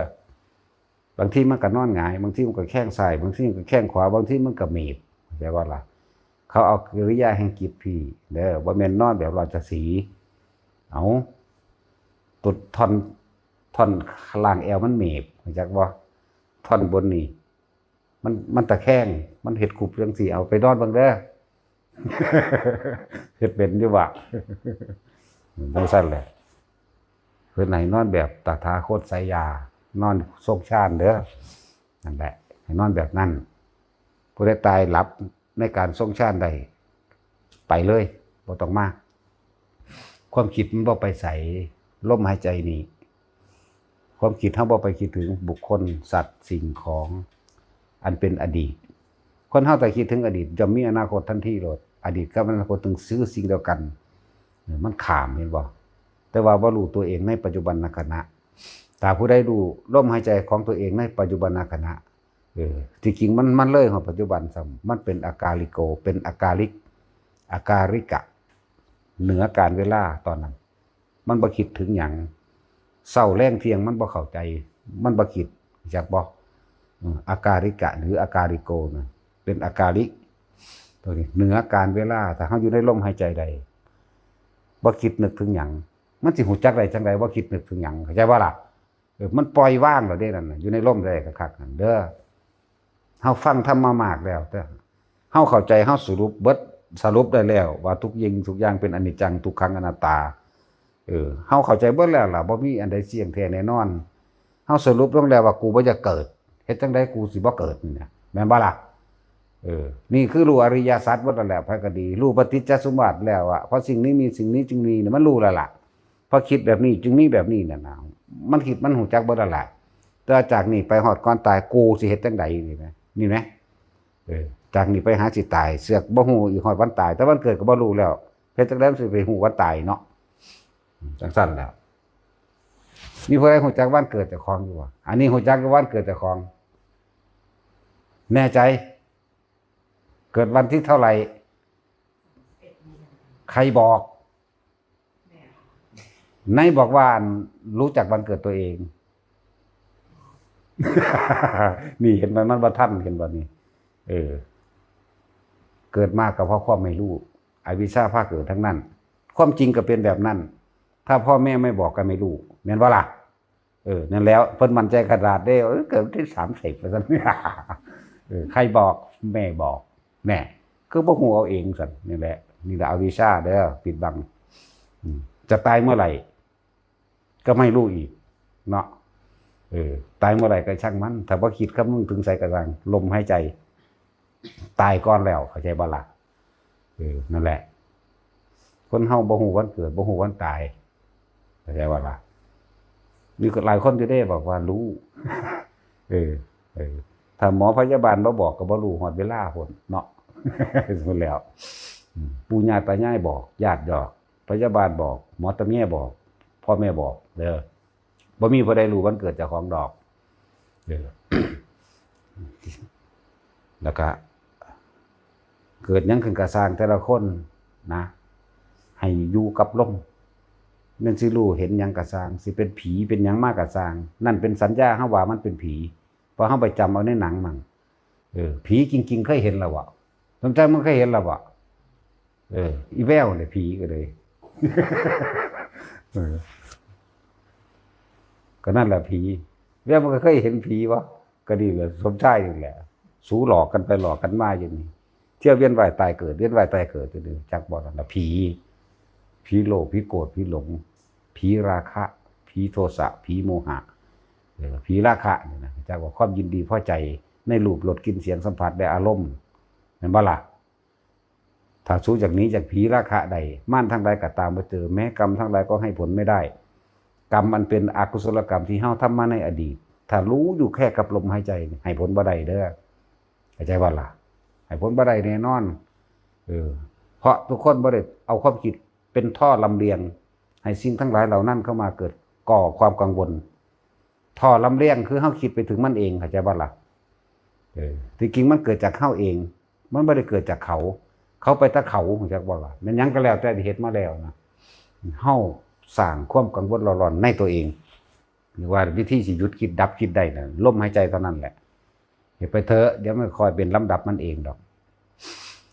บางทีมันก็นอนหงาย บางทีมันก็แข้งซ้าย บางทีมันก็แข้งขวา บางทีมันก็เมบ เข้าใจบ่ล่ะ? เขาเอากิริยาแห่งจิตพี้เด้อ บ่แม่นนอนแบบราชสีห์ เอา ตุดท่อน ท่อนล่างแอวมันเมบ รู้จักบ่? ท่อนบนนี่ มัน มันตะแคง มันเฮ็ดคุบจั่งซี้ เอาไปนอนเบิ่งเด้อ เฮ็ดเป็นอยู่บ่? จั่งซั่นแหละ เพิ่นให้นอนแบบตถาคตสยา นอนทรงฌานเด้อ นั่นแหละ ให้นอนแบบนั้น ผู้ใดตายหลับในการทรงฌานได้ ไปเลย บ่ต้องมา ความคิดมันบ่ไปไส ลมหายใจนี่ ความคิดเฮาบ่ไปคิดถึงบุคคล สัตว์ สิ่งของ อันเป็นอดีต คนเฮาถ้าคิดถึงอดีต ย่อมมีอนาคตทันทีโลด อดีตกับอนาคตต้องซื่อสิ่งเดียวกัน เออ มันข้าม เห็นบ่? แต่ว่าบ่รู้ตัวเองในปัจจุบันขณะ ถ้าผู้ใดรู้ลมหายใจของตัวเองในปัจจุบันขณะ เออ ที่จริงมัน มันเลยฮอดปัจจุบันซ้ำ มันเป็นอากาลิโก เป็นอากาลิก อากาลิกะ เหนือการเวลาตอนนั้น มันบ่คิดถึงหยัง เช้าแลงเที่ยงมันบ่เข้าใจ มันบ่คิด รู้จักบ่? อืม อากาลิกะ หรืออากาลิโกนะ เป็นอากาลิก ตัวนี้ เหนือการเวลา ถ้าเฮาอยู่ในลมหายใจใด บ่คิดนึกถึงหยัง มันสิรู้จักได้จั่งใด บ่คิดนึกถึงหยัง เข้าใจบ่ล่ะ? เออ มันปล่อยวางแล้วเด้นั่นน่ะ อยู่ในลมได้คักๆนั่นเด้อ เฮาฟังธรรมะมากแล้ว แต่เฮาเข้าใจ เฮาสรุปเบิด สรุปได้แล้วว่าทุกสิ่งทุกอย่างเป็นอนิจจัง ทุกขัง อนัตตา เออ เฮาเข้าใจเบิดแล้วล่ะ บ่มีอันใดเที่ยงแท้แน่นอน เฮาสรุปลงแล้วว่ากูบ่อยากเกิด เฮ็ดจั่งใดกูสิบ่เกิดนี่นะ แม่นบ่ล่ะ? เออ นี่คือรู้อริยสัจเบิดแล้วแหละ ไผก็ดี รู้ปฏิจจสมบัติแล้วอะ เพราะสิ่งนี้มี สิ่งนี้จึงมีเนี่ย มันรู้แล้วล่ะ เพราะคิดแบบนี้จึงมีแบบนี้น่ะนะ มันคิดมันรู้จักเบิดแล้วล่ะ แต่จากนี้ไปฮอดก่อนตาย กูสิเฮ็ดจั่งใดนี่นะ นี่นะ เออ จากนี้ไปหาสิตาย เสือกบ่ฮู้อีกฮอดวันตาย แต่วันเกิดก็บ่รู้แล้ว เฮ็ดจั่งใดมันสิไปฮู้วันตายเนาะ จั่งซั่นแหล้ว มีผู้ใดรู้จักวันเกิดเจ้าของอยู่บ่? อันนี้รู้จักอยู่วันเกิดเจ้าของ แน่ใจ? เกิดวันที่เท่าไหร่? ใครบอก? ไหนบอกว่ารู้จักวันเกิดตัวเอง นี่เห็นไหม มันบ่ทัน เห็นบ่นี่ เออ เกิดมาก็เพราะความไม่รู้ อวิชชาพาเกิดทั้งนั้น ความจริงก็เป็นแบบนั้น ถ้าพ่อแม่ไม่บอกก็ไม่รู้ แม่นบ่ล่ะ เออ นั่นแล้ว เพิ่นมั่นใจขนาดเด้ เออ เกิดวันที่สามสิบ ว่าซั่น เออ ใครบอก แม่บอก แม่ คือบ่ฮู้เอาเองซั่น นี่แหละ นี่แหละอวิชชาเด้อ ปิดบัง อืม จะตายเมื่อไหร่ ก็ไม่รู้อีก เนาะ เออ ตายเมื่อไหร่ก็ช่างมัน ถ้าบ่คิดคำนึงถึงไสก็ช่าง ลมหายใจ ตายก่อนแล้ว เข้าใจบ่ล่ะ เออ นั่นแหละ คนเฮาบ่ฮู้วันเกิด บ่ฮู้วันตาย เข้าใจบ่ล่ะ มีหลายคนอยู่เด้บอกว่ารู้ เออ เออ ถ้าหมอพยาบาลบ่บอกก็บ่รู้ฮอดเวลาพุ้นเนาะ พุ้นแล้ว อืม ปู่ย่าตายายบอก ญาติบอก พยาบาลบอก หมอตำแยบอก พ่อแม่บอก เด้อ บ่มีผู้ใดรู้วันเกิดเจ้าของดอก เด้อ แล้วก็ เกิดหยังขึ้นก็ซ่างแต่ละคนนะ ให้อยู่กับลม แม่นสิรู้เห็นหยังก็ซ่าง สิเป็นผีเป็นหยังมาก็ซ่าง นั่นเป็นสัญญาเฮาว่ามันเป็นผี เพราะเฮาไปจำเอาในหนังมั่ง เออ ผีจริงๆ เคยเห็นแล้วบ่ สมใจมันเคยเห็นแล้วบ่ เออ อีแววเนี่ยผีก็เลย เออ ก็นั่นแหละผี แววมันก็เคยเห็นผีวะ ก็ดีแหละ สมชายนี่แหละ สูหลอกกันไปหลอกกันมาอยู่นี่ เที่ยวเวียนว่ายตายเกิด เวียนว่ายตายเกิดอยู่นี่ จักบ่นั่นล่ะ ผี ผีโลภ ผีโกรธ ผีหลง ผีราคะ ผีโทสะ ผีโมหะ เออ ผีราคะนี่นะ จักว่าความยินดีพอใจในรูป รส กลิ่น เสียง สัมผัส และอารมณ์ แม่นบ่ล่ะ ถ้าสูอยากหนีจากผีราคะได้ มารทั้งหลายก็ตามมาเจอ แม้กรรมทั้งหลายก็ให้ผลไม่ได้ กรรมอันเป็นอกุศลกรรมที่เฮาทำมาในอดีต ถ้ารู้อยู่แค่กับลมหายใจนี่ ให้ผลบ่ได้เด้อ เข้าใจบ่ล่ะ ให้ผลบ่ได้แน่นอน เออ เพราะทุกคนบ่ได้เอาความคิดเป็นท่อลำเลียง ให้สิ่งทั้งหลายเหล่านั้นเข้ามาเกิดก่อความกังวล ท่อลำเลียงคือเฮาคิดไปถึงมันเอง เข้าใจบ่ล่ะ เออ ที่จริงมันเกิดจากเฮาเอง มันบ่ได้เกิดจากเขา เขาไปแต่เขา เข้าใจบ่ล่ะ แม่นหยังก็แล้วแต่ที่เฮ็ดมาแล้วนะ เฮาสร้างความกังวลเร่าร้อนในตัวเอง หรือว่าวิธีสิหยุดคิดดับคิดได้นะ ลมหายใจเท่านั้นแหละ เฮ็ดไปเถอะ เดี๋ยวมันค่อยเป็นลำดับมันเองดอก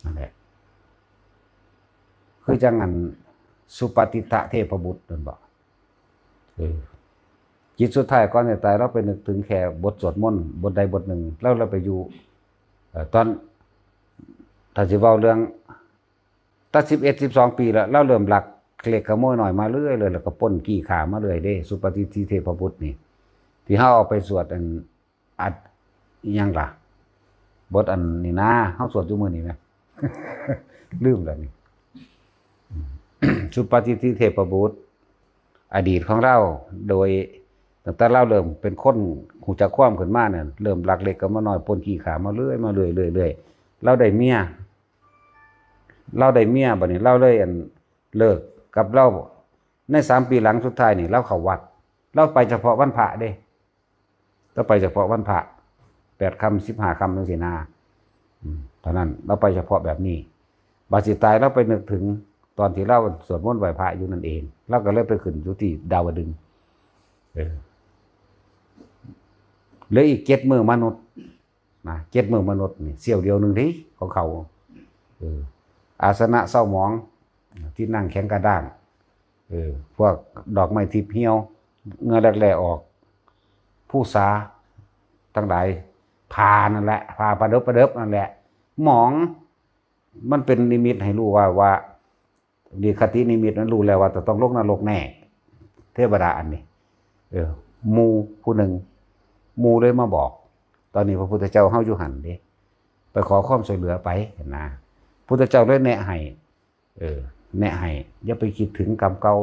นั่นแหละ คือจังอันสุปฏิทะเทพบุตรนั่นบ่ เออ จิตสุดท้ายก่อนจะตาย เราไปนึกถึงแค่บทสวดมนต์บทใดบทหนึ่ง แล้วเราไปอยู่ เอ่อ ตอน ถ้าสิเว้าเรื่อง ตั้งสิบเอ็ด สิบสอง ปีแล้ว เราเริ่มลักเล็กขโมยน้อยมาเรื่อยเลย แล้วก็ปล้นจี้ฆ่ามาเรื่อยเด้ สุปฏิทธิเทพบุตรนี่ ที่เฮาเอาไปสวดอัน อัด อิหยังล่ะ บทอันนี้นะ เฮาสวดอยู่มื้อนี้แหม ลืมแล้วนี่ สุปฏิทธิเทพบุตร อดีตของเรา โดยตั้งแต่เราเริ่มเป็นคนฮู้จักความขึ้นมาเนี่ย เริ่มลักเล็กขโมยน้อย ปล้นจี้ฆ่ามาเรื่อย มาเรื่อย เรื่อย เรื่อย เราได้เมีย เราได้เมีย บัดนี้เราเลยอันเลิกกับเรา ในสามปีหลังสุดท้ายนี่ เราเข้าวัด เราไปเฉพาะวันพระเด้ เราไปเฉพาะวันพระ แปดค่ำ สิบห้าค่ำจังซี้นะ อืม เท่านั้น เราไปเฉพาะแบบนี้ บัดสิตายเราไปนึกถึงตอนที่เราสวดมนต์ไหว้พระอยู่นั่นเอง เราก็เลยไปขึ้นอยู่ที่ดาวดึงส์ เออ เหลืออีกเจ็ดมื้อมนุษย์ นะ เจ็ดมื้อมนุษย์นี่ เสี้ยวเดียวหนึ่งทีของเขา เออ อาสนะเศร้าหมอง ที่นั่งแข็งกระด้าง เออ พวกดอกไม้ทิพย์เหี่ยว เหงื่อแหลกๆออก ภูษาทั้งหลาย ผ้านั่นแหละ ผ้าประเดิบประเดิบนั่นแหละ หมอง มันเป็นนิมิตให้รู้ว่า ว่า นี่คตินิมิตนั้นรู้แล้วว่าจะต้องลงนรกแน่ เทวดาอันนี้ เออ หมู่ผู้หนึ่ง หมู่เลยมาบอก ตอนนี้พระพุทธเจ้าเฮาอยู่หั่นเด้ ไปขอความช่วยเหลือไปนะ พุทธเจ้าเลยแนะให้ เออ แนะให้ อย่าไปคิดถึงกรรมเก่า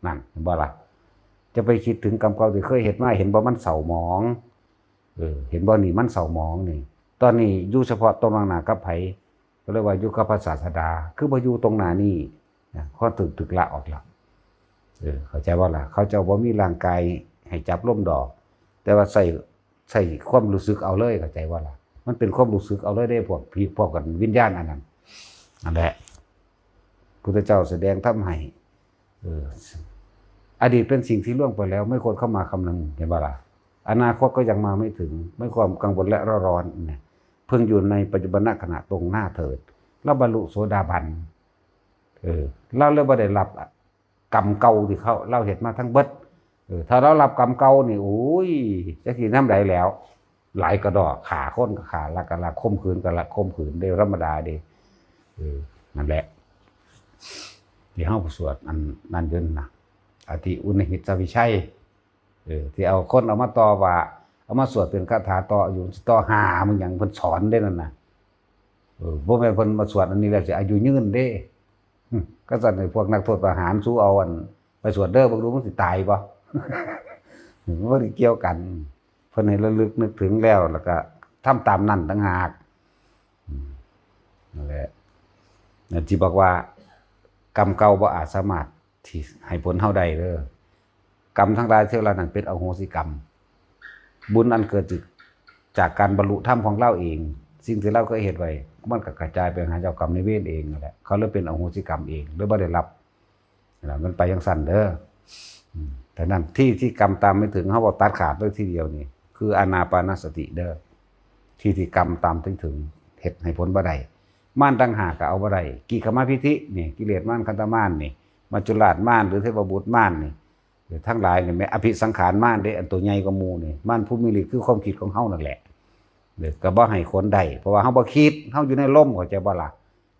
นั่น เห็นบ่ล่ะ จะไปคิดถึงกรรมเก่าที่เคยเฮ็ดมา เห็นบ่มันเศร้าหมอง เออ เห็นบ่นี่มันเศร้าหมองนี่ ตอนนี้อยู่เฉพาะตรงหน้ากับไผ ก็เลยว่าอยู่กับพระศาสดา คือบ่อยู่ตรงหน้านี่นะ ข้อถึก ถึกละออกละ เออ เข้าใจบ่ล่ะ เขาเจ้าบ่มีร่างกายให้จับลมดอก แต่ว่าใส่ ใส่ความรู้สึกเอาเลย เข้าใจบ่ล่ะ มันเป็นความรู้สึกเอาเลยเด้ พวกผี พวกกันวิญญาณอันนั้น นั่นแหละ พุทธเจ้าแสดงธรรมให้ เออ อดีตเป็นสิ่งที่ล่วงไปแล้ว ไม่ควรเข้ามาคำนึง เห็นปะล่ะ? อนาคตก็ยังมาไม่ถึง ไม่ควรกังวลและเร่าร้อนเนี่ย เพิ่งอยู่ในปัจจุบันขณะตรงหน้าเถิด แล้วบรรลุโสดาบัน เออ เราเลยบ่ได้รับกรรมเก่าที่เขา เราเฮ็ดมาทั้งเบิด เออ ถ้าเรารับกรรมเก่านี่ โอ้ย จักสินำใดแล้ว หลายกระดอก ฆ่าคนก็ฆ่า ลักก็ลัก ข่มขืนก็ลัก ข่มขืนเด้ ธรรมดาเด้ เออ นั่นแหละ ที่เฮาสวดอันนั้นอยู่นั่นนะ อติอุณหิตวิชัย เออ ที่เอาคนเอามาต่อว่า เอามาสวดเป็นคาถาต่ออายุ ต่อหามึงหยัง เพิ่นสอนเด้นั่นน่ะ เออ บ่แม่นเพิ่นมาสวดอันนี้แล้วสิอายุยืนเด้ อืม ก็สั่นให้พวกนักโทษประหาร สู้เอาอันไปสวดเด้อ เบิ่งดูมันสิตายบ่ มันบ่ได้เกี่ยวกัน เพิ่นให้ระลึกนึกถึงแล้ว แล้วก็ทำตามนั้นต่างหาก อืม นั่นแหละ นั่นที่บอกว่า กรรมเก่าบ่อาจสามารถที่ให้ผลเฮาได้เด้อ กรรมทั้งหลายที่ว่านั้นเป็นอโหสิกรรม บุญอันเกิดจาก จากการบรรลุธรรมของเราเอง สิ่งที่เราเคยเฮ็ดไว้ มันก็กระจายไปหาเจ้ากรรมนายเวรเองนั่นแหละ เขาเลยเป็นอโหสิกรรมเอง เลยบ่ได้รับ นะ มันไปจั่งซั้นเด้อ อืม แต่นั้นที่ ที่กรรมตามไม่ถึง เฮาบ่ตัดขาดเลยทีเดียวนี่ คืออานาปานสติเด้อ ที่ ที่กรรมตามไม่ถึง เฮ็ดให้ผลบ่ได้ มารต่างหากก็เอาบ่ได้ กิคมพิธินี่ กิเลสมาร คันธมารนี่ มัจจุราชมาร หรือเทพบุตรมารนี่ หรือทั้งหลายนี่ แม่นอภิสังขารมารเด้ อันตัวใหญ่กว่าหมู่นี่ มารผู้มีฤทธิ์คือความคิดของเฮานั่นแหละ เด้อ ก็บ่ให้ผลได้ เพราะว่าเฮาบ่คิด เฮาอยู่ในลม เข้าใจบ่ล่ะ?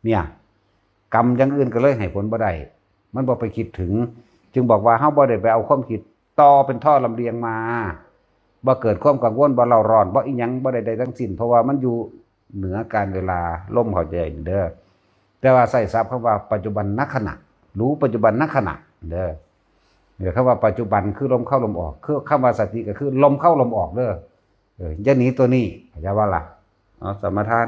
เนี่ย กรรมอย่างอื่นก็เลยให้ผลบ่ได้ มันบ่ไปคิดถึง จึงบอกว่าเฮาบ่ได้ไปเอาความคิดต่อเป็นท่อลำเลียงมา บ่เกิดความกังวล บ่เร่าร้อน บ่อิหยัง บ่ใดๆทั้งสิ้น เพราะว่ามันอยู่เหนือการเวลา ลมเข้าใจเด้อ แต่ว่าใช้ศัพท์คำว่าปัจจุบันนขณะ รู้ปัจจุบันนขณะเด้อ เดี๋ยวคำว่าปัจจุบันคือลมเข้าลมออก คือคำว่าสติก็คือลมเข้าลมออกเด้อ เออ อย่าหนีตัวนี้ เข้าใจบ่ล่ะ? เอา สมาทาน